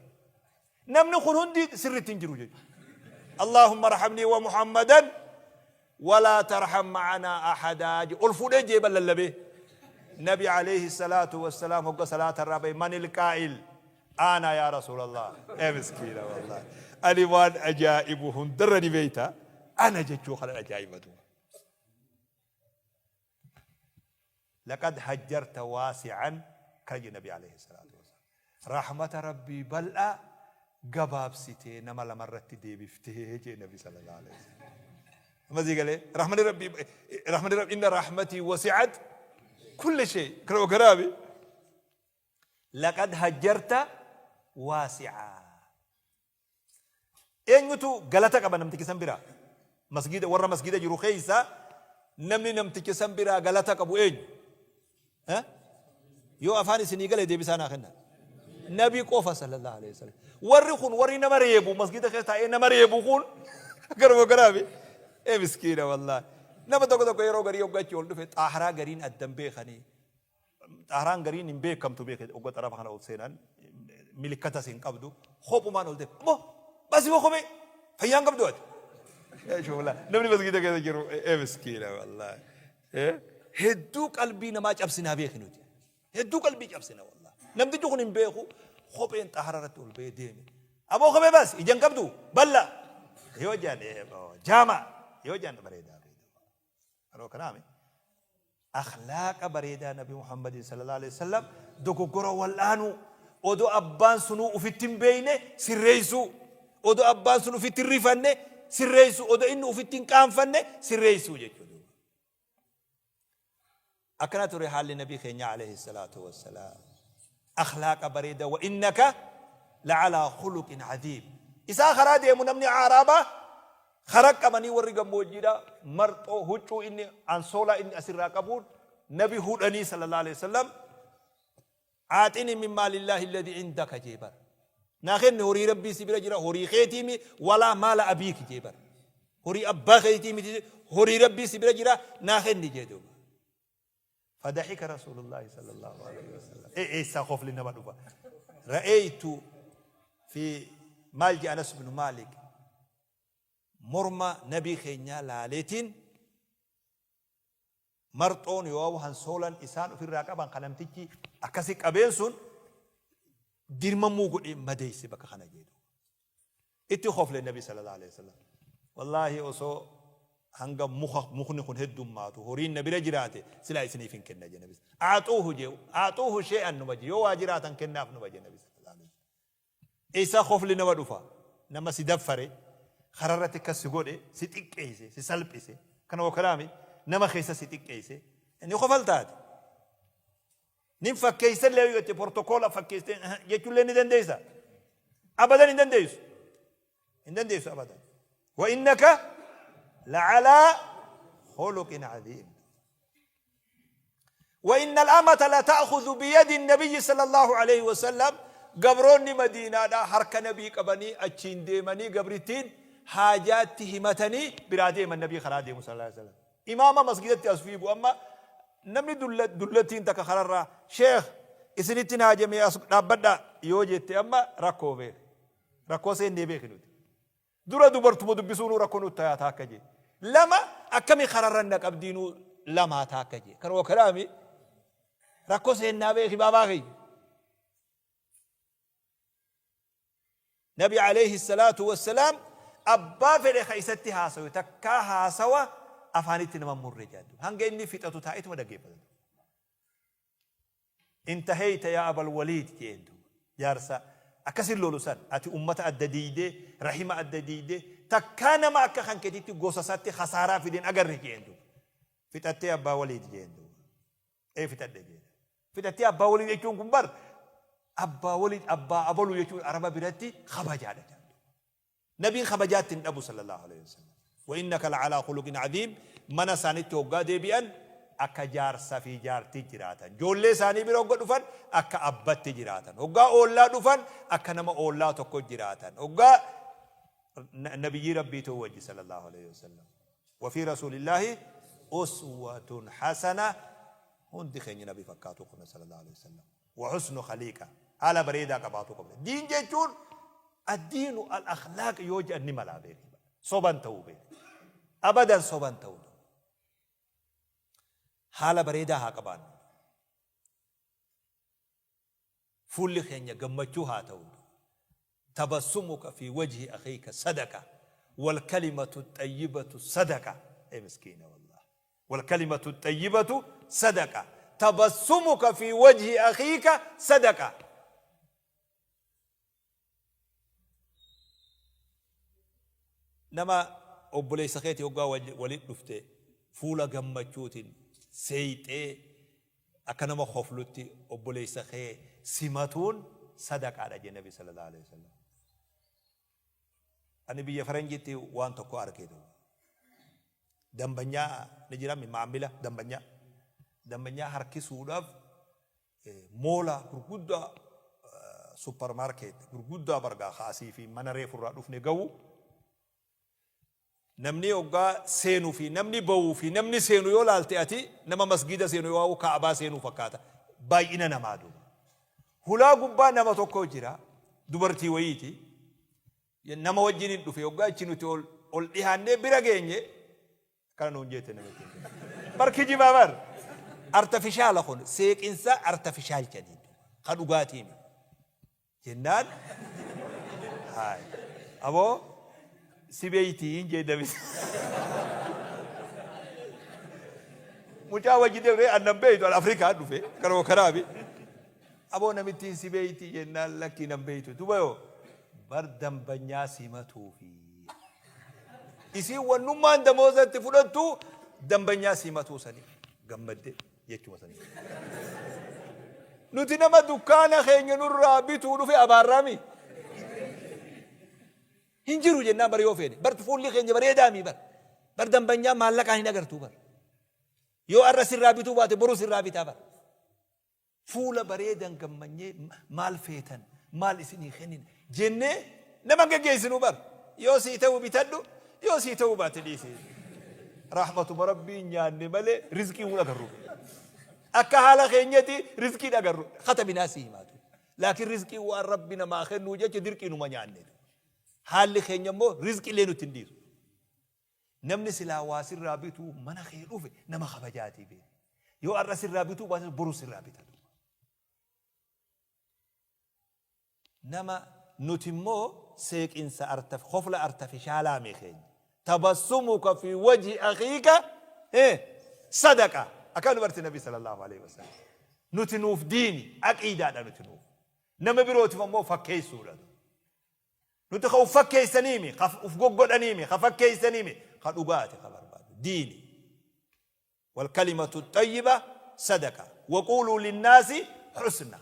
Namni kun hundi sirritti hin jiru jechuudha. Allahumma arhamnii wa Muhammadan walaa tarham ma'anaa ahadaa jedhe. Ol fuudhee jeeba lallabee. Nabi alayhi salaatu wassalaam hogga salaata irraa bahe manil qaa'il ana yaa rasuulallah. Ee miskiina wallahi. Ani waan ajaa'ibu hundarra ni beeyta. Ana jechuu kanan ajaa'iba duuba. Laqad hajjarta waasi'an kana jedhe Nabi alayhi salaatu wassalaam. Rahmata Rabbii bal'aa gabaabsitee nama lamarratti deebiftee jedhe Nabi sallallahu alayhi wasallam. Amma sii galee rahmani Rabbii rahmani Rabbii inna rahmatii wasi'at kulli shay kana ogaraabi. Laqad hajjarta waasi'aa. Eenyutu galata qaba namticha san biraa? Masgiida warra masgiida jiru keessa namni namticha san biraa galata qabu eenyu? Eh? Yoo afaan isinii gale deebisaa naa kenna. Nabi qofa sallallahu alaihi wasallam. Warri kun warri nama reebu masgiida keessa taa'ee nama reebu kun garuma garaafi. Ee miskiina wallaahi. Nama tokko tokko yeroo garii hoggachi ol dhufe xaaharaa gariin addan beekanii Xaaraan gariin hin beekamtu beeke ogga xarafa kana ol seenan milikkatas hin qabdu kophumaan ol deema. Aboo basi boo kophee fayyaan qabdu ati. Shoola namni masgiida keessa jiru ee miskiina wallaahi. Hedduu qalbii namaa cabsinaa beeki nuti. Hedduu qalbii cabsina wallaahi. Namtichi kun hin beeku kopheen xaara irratti ol ba'ee deeme. Aboo kophee baasi ija hin qabdu balla. Yoo jaan jaama yoo jaan bareedaa. Yeroo kanaami akhlaaqa bareedaa Nabi Muhammadin sallallahu alaihi wasallam dogoggora wal'aanuu odoo abbaan sunuu ufitti hin beeyne sirreessuu odoo abbaan sun ufitti hin rifanne sirreessuu odoo inni ufitti hin qaanfanne sirreessuu jechuudha. Akkana ture haalli Nabii keenyaa alayhi salaatu wassalaam. Akhlaaqa bareeda wa innaka la'alaa khuluqin aziim. Isaa karaa deemu namni aaraabaa karaa qabanii warri gammoojjiidha marxoo huccuu inni ansoolaa inni asirraa qabuun nabi hudhanii sallallahu alayhi wasallam aaxini min maalillaahi alladhi indaka jee bar. Naa kenni horii rabbii si bira jira horii keetii mi walaa maala abiiki jee bar. Horii abbaa keetii miti horii rabbii si bira jira naa kenni jee duuba. Fadahika Rasuulullaahi sallallahu alaihi wasallam. Ee eessaa kofli nama dhufa. Ra'eeytu fi maal jee Anas bin Maalik morma nabii keenyaa laaleetiin Marxoon yooawu hansoolan isaan ufirraa qaban ka namtichi akkasi qabeen sun dirmamuu godhee madeeyse bakka kana jee duuba. Itti kofle nabi sallallahu alaihi wasallam. Wallaahi osoo hanga muka mukni kun heddummaatu horiin na bira jiraate silaa isiniif hin kenna jee nabi. Aaxuuhu jee aaxuuhu shee'an numa jee yoo waa jiraatan kennaaf numa jee nabi sallallahu alaihi wasallam. Eessaa kofli nama dhufa? Nama si daffare, kararratti akkas si godhe, si xiqqeesse, si salphise, kana wakalaami nama keessa si xiqqeesse, ni kofaltaati. Nin fakkeessa illee yoo jette portokoola fakkeessitee jechuullee ni dandeessa. Abadan hin dandeessu. Hin dandeessu abadan. Wa innaka la'alaa khuluqin aziim. Wa inna al-amata la ta'khudhu biyadi nabiyyi sallallahu alayhi wa sallam gabroonni madiinaadhaa harka nabii qabanii achiin deemanii gabrittiin haajaatti himatanii biraa deeman nabii karaa deemu sallallahu alayhi wa sallam. Imaama masgidatti as fiigu amma namni dullattiin takka kararraa sheekh isinitti haajamee as dhaabbadhaa yoo jette amma rakkoo beeke. Rakkoo seennee beeki nuti. Dura dubartuma dubbisuunuu rakkoo nutti tayaa taakka jee. Lama akkami kararra na qabdiinuu lamaa taakka jee. Kanuma kanaami rakkoo seennaa beeki baabaa kiyya. Nabi alayhi salaatu wassalaam Abbaa fedhe ka isatti haasawe takkaa haasawa afaanitti nama hin murre jedhan duuba. Hanga inni fixatu taa'etuma dhaggeeffata duuba. Intaheyta yaa abal waliid je'een duuba. Jaarsa akkasin lolu san ati ummata adda diiydee, rahima adda diiydee, takkaa nama akka kan keetitti gosa isaatti khasaaraa fide hin agarre je'een duuba. Fixattee abbaa waliid je'een duuba. Ee fixadhe jeen. Fixattee abbaa waliid jechuun kun bar abbaa waliid abbaa abalu jechuun araba biratti kabajaadha jedhan. Nabiin kabajaa itti hin dhabu sallallahu alaihi wasallam. Wa innaka la'alaa khuluqin aziim mana isaanitti hoggaa deebi'an akka jaarsa fi jaartii jiraatan. Ijoollee isaanii bira hogga dhufan akka abbatti jiraatan. Hoggaa oollaa dhufan akka nama oollaa tokko jiraatan. Hoggaa nabiyyii rabbiitu wajji sallallahu alaihi wasallam. Wa fi rasuulillaahi uswatun hasana hundi keenya nabi fakkaatuu qabna sallallahu alaihi wasallam. Wa husnu khaliiqa haala bareedaa qabaatuu qabna. Diin jechuun addiinu al akhlaaq yoo jedhan ni malaa beeki. Soban ta'uu beeki. Abadan soban ta'uu. Haala bareedaa haa qabaannu. Fuulli keenya gammachuu haa ta'u. Tabassumuka fi wajhi akhiika sadaqa wal kalimatu xayyibatu sadaqa. Ee miskiina wallah. Wal kalimatu xayyibatu sadaqa. Tabassumuka fi wajhi akhiika sadaqa. Nama obboleessa keetii hoggaa walitti dhufte fuula gammachuutiin seeyxee akka nama koflutti obboleessa kee simatuun sadaqaadha jee Nabi sallallahu alaihi wasallam. Ani biyya faranjiitti waan tokko arge duuba. Dambanyaa ni jira maamila dambanyaa. Dambanyaa harkisuudhaaf Moola gurguddaa super market gurguddaa bargaa ka asii fi mana reefu irraa dhufne gahu namni hoggaa seenu fi namni bahuu fi namni seenu yoo laalte ati nama masgiida seenu yoo kaabaa seenuu fakkaata baay'ina namaa duuba. Hulaa gubbaa nama tokko jira dubartii wayiiti nama wajjin hin dhufe hoggaa achi nuti ol dhihaannee bira geenye Akkana nuun jeette namittiin tun. Bar kijibaa bar. Artafishaala kun seeqinsa artafishaal jedhaniin duuba. Ka dhugaatii miti. Jennaan haay aboo si beeytii hin jee namichi. Mucaa wajji deemee annan beeytu an Afrikaa dhufe karoo karaabi. Aboo namittiin si beeytii jennaan lakkii nan beeytu. Duba yoo bar dambanyaa simatuufi. Isiin wannummaan damooza itti fudhattu dambanyaa simatuu sanii gammadde jechuma sanii. Nuti nama dukkaana keenya nurraa bituu dhufe abaarraami. Hin jiru jennaan bar yoo feene. Bar fuulli keenya bareedaami bar. Bar dambanyaa maallaqaan hin agartuu bar. Yoo arra sirraa bituu baate boru sirraa bitaa bar. Fuula bareedan gammanyee maal feetan maal isinii kennina jennee nama hin geggeessinu bar. Yoo sii ta'u bitadhu yoo sii ta'uu baate dhiisi. Rahmatuma Rabbii nyaanne malee rizqii hin agarru. Akka haala keenyati rizqii hin agarru. Katabinaa sii himaatu. Laakiin rizqii waan Rabbi namaa kennuu jecha dirqii numa nyaanne. Haalli keenya immoo rizqii illee nutti hin dhiisu. Namni silaa waa sirraa bituu mana kee dhufe nama kabajaatii beeki. Yoo har'a sirraa bituu baates boru sirraa bita duuba. Nama nuti immoo seeqinsa artaf kofla artafishaalaa mi keenya. Tabassumuka fi wajhi akhiika sadaqa. Akka nu barsiise Nabi sallallahu alaihi wasallam. Nuti nuuf diini aqiidaadha nuti nuuf. Nama birootiif ammoo fakkeessuudha. Nuti ka uf fakkeessaniimi, ka uf goggodhaniimi, ka fakkeessaniimi, ka dhugaati ka barbaadu. Diini. Walkalimatu xayyiba sadaqa. Waquuluu linnaasi husna.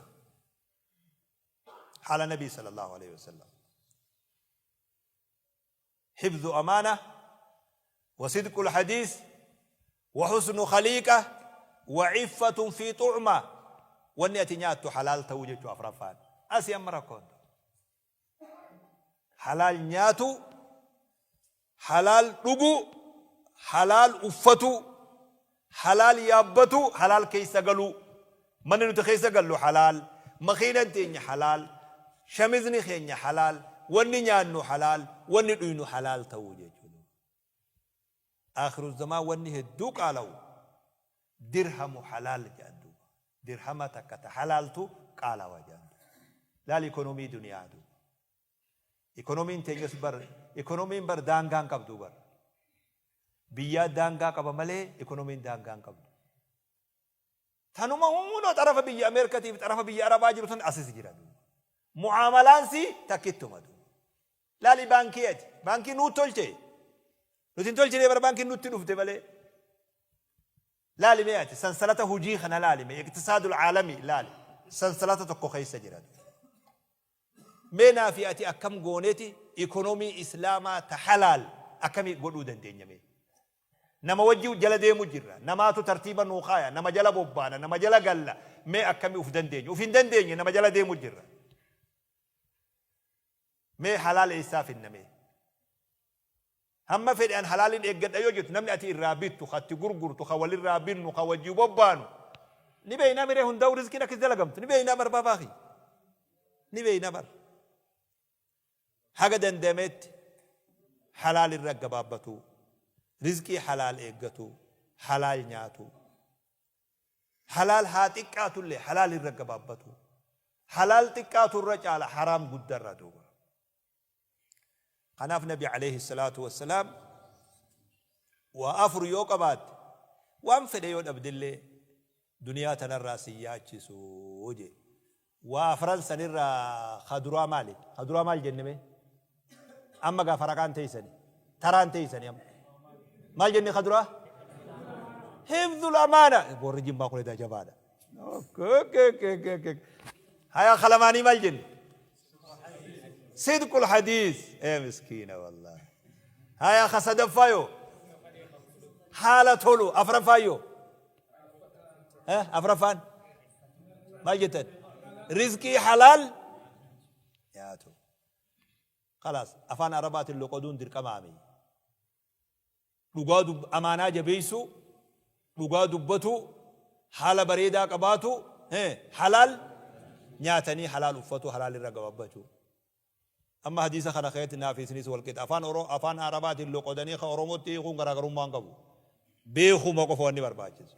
Haala Nabii sallallahu alaihi wasallam. Hifdhu amaana wa sidqul hadiis wa husnu khaliiqa wa iffatun fi tu'ma. Wanni ati nyaattu halaal ta'uu jechuu afraffaan. Asii amma rakkoon. Halaal nyaatuu, halaal dhuguu, halaal uffatuu, halaal yaabbatuu, halaal keessa galuu. Manni nuti keessa gallu halaal, makiinan teenya halaal, shamizni keenya halaal, wanni nyaannu halaal, wanni dhuynu halaal ta'uu jechuudha. Aakhiru zamaan wanni hedduu qaalawu dirhamu halaal jedhan duuba. Dirhama takka ta halaaltu qaalawa jedhan duuba. Laal ikonomii duniyaa duuba. Ikonomiin teenyas bar ikonomiin bar daangaa hin qabdu bar. Biyyaa daangaa qaba malee ikonomiin daangaa hin qabdu. Tanuma hunoo xarafa biyya Ameerikatii fi xarafa biyya Arabaa jiru san asis jira duuba. Mu'aamalaan sii takkittuma duuba. Laali baankii ati. Baankii nuu tolche. Nuti hin tolchine bar baankiin nutti dhufte malee. Laali mee ati sansalata hujii kana laali mee iqtisaadul aalami laali. Sansalata tokko keessa jira duuba. Mee naa fi ati akkam gooneeti ikonomii Islaamaa ta halaal akkami godhuu dandeenya mee? Nama wajji jala deemu jirra. Namaatu tartiiba nuu kaaya. Nama jala bobbaana. Nama jala galla. Mee akkami uf dandeenya? Uf hin dandeenye nama jala deemu jirra. Mee halaal eessaa finna mee? Hamma fedhe an halaalin eeggadha yoo jettu namni ati irraa bittu, ka itti gurgurtu, ka walirraa binnu, ka wajji bobbaanu ni beeynaa miree hundaa'u rizqiin akkas dalagamtu ni beeynaa bar baabaa kiyya. Ni beeyna bar. Haga dandametti halaal irra gabaabbatuu, rizqii halaal eeggatuu, halaal nyaatuu. Halaal haa xiqqaatullee halaal irra gabaabbatuu. Halaal xiqqaatu irra caala haraam guddarra duuba. Kanaaf Nabi alayhi salaatu wassalaam waa afur yoo qabaatte waan fedhe yoo dhabdellee duniyaa tanarraa sin yaachisu jee. Waa afran sanirraa ka duraa maali? Ka duraa maal jenne mee? Amma gaa faraqaan teeysani. Taraan teeysani amma. Maal jenne ka duraa? Hifdhul amaana. Warri jimmaa kun edaa jabaadha. Haya kalamaanii maal jenne? Sidqul hadiis. Ee miskiina wallahi. Haya ka sadaffaa yoo? Haala tolu. Afraffaa yoo? Afraffaan maal jettan? Rizqii halaal nyaatu. Kalaas afaan Arabaatiin loqoduun dirqamaami. Dhugaa amaanaa jabeessuu, dhugaa dubbatuu, haala bareedaa qabaatu, halaal nyaatanii halaal uffatuu, halaal irra gababbachuu. Amma hadiisa kana keessatti naa fi isinis wal qixa. Afaan Oro afaan Arabaatiin loqodanii ka Oromootti hiikuun garaagarummaa hin qabu. Beekuma qofa wanni barbaachisu.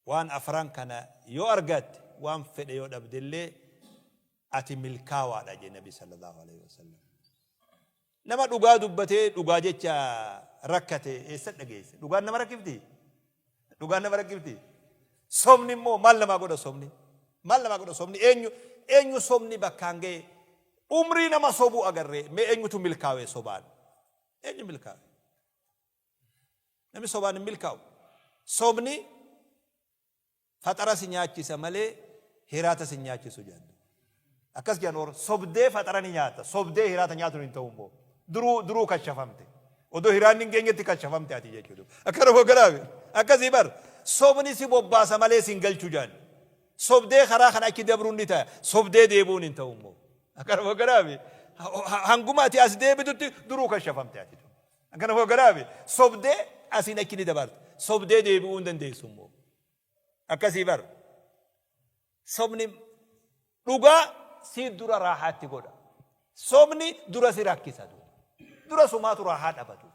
Waan afran kana yoo argatte waan fedhe yoo dhabdellee ati milkaawaadha jee Nabi sallallahu alaihi wasallam. Nama dhugaa dubbatee dhugaa jecha rakkate eessa dhageesse? Dhugaan nama rakkifti? Dhugaan nama rakkifti? Sobni immoo maal namaa godha sobni? Maal namaa godha sobni? Eenyu eenyu sobni bakkaan ga'e? Umrii nama sobuu agarree mee eenyutu milkaa'e sobaan? Eenyu milkaa'e? Namni sobaan hin milkaa'u. Sobni Faxara si nyaachisa malee hiraata sin nyaachisu jedhan. Akkas jedhan or sobdee faxara ni nyaata. Sobdee hiraata nyaatuun hin ta'u immoo. Duruu duruu kashafamte. Odoo hiraanni hin geenyetti kashafamte ati jechuudha. Akkana moo garaafi? Akkasii bar. Sobni si bobbaasa malee sin galchu jedhan. Sobdee karaa kana achi dabruun ni ta'a. Sobdee deebi'uun hin ta'u immoo. Akkana moo garaafi? Hanguma ati as deebitutti duruu kashafamte ati. Akkana moo garaafi? Sobdee asiin achi ni dabarta. Sobdee deebi'uu hin dandeessu immoo. Akkasii bar. Sobni dhugaa si dura raahaatti godha. Sobni dura si rakkisa. Dura sumaatu raahaa dhabatu.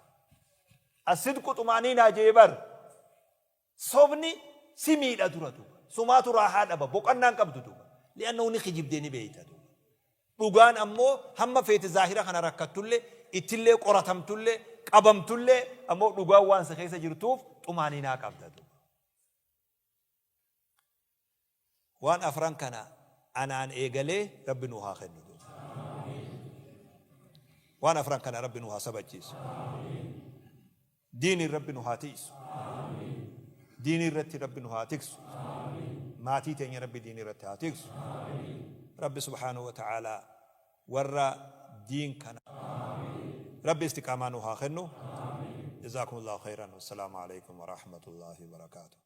Asidqu xumaaniinaa jee bar. Sobni si miidha dura duuba. Sumaatu raahaa dhaba. Boqannaan qabdu duuba. Li'annahu ni kijibdee ni beeyta duuba. Dhugaan ammoo hamma feete zaahira kana rakkattullee, ittillee qoratamtullee, qabamtullee ammoo dhugaan waan si keessa jirtuuf xumaaniinaa qabda duuba. Waan afran kana anaan eegalee Rabbi nuu haa kennu duuba. Waan afran kana Rabbi nuu haa sabachiisu. Diiniin Rabbi nu haa tiiysu. Diinii irratti Rabbi nu haa tiksu. Maatii teenya Rabbi diinii irratti haa tiksu. Rabbi subhaanahu wa ta'aalaa warra diin kana Rabbi istiqaamaa nu haa kennu. Jazaakumullahu khayran. Wassalaamu alaikum wa rahmatullahi wa barakaatuh.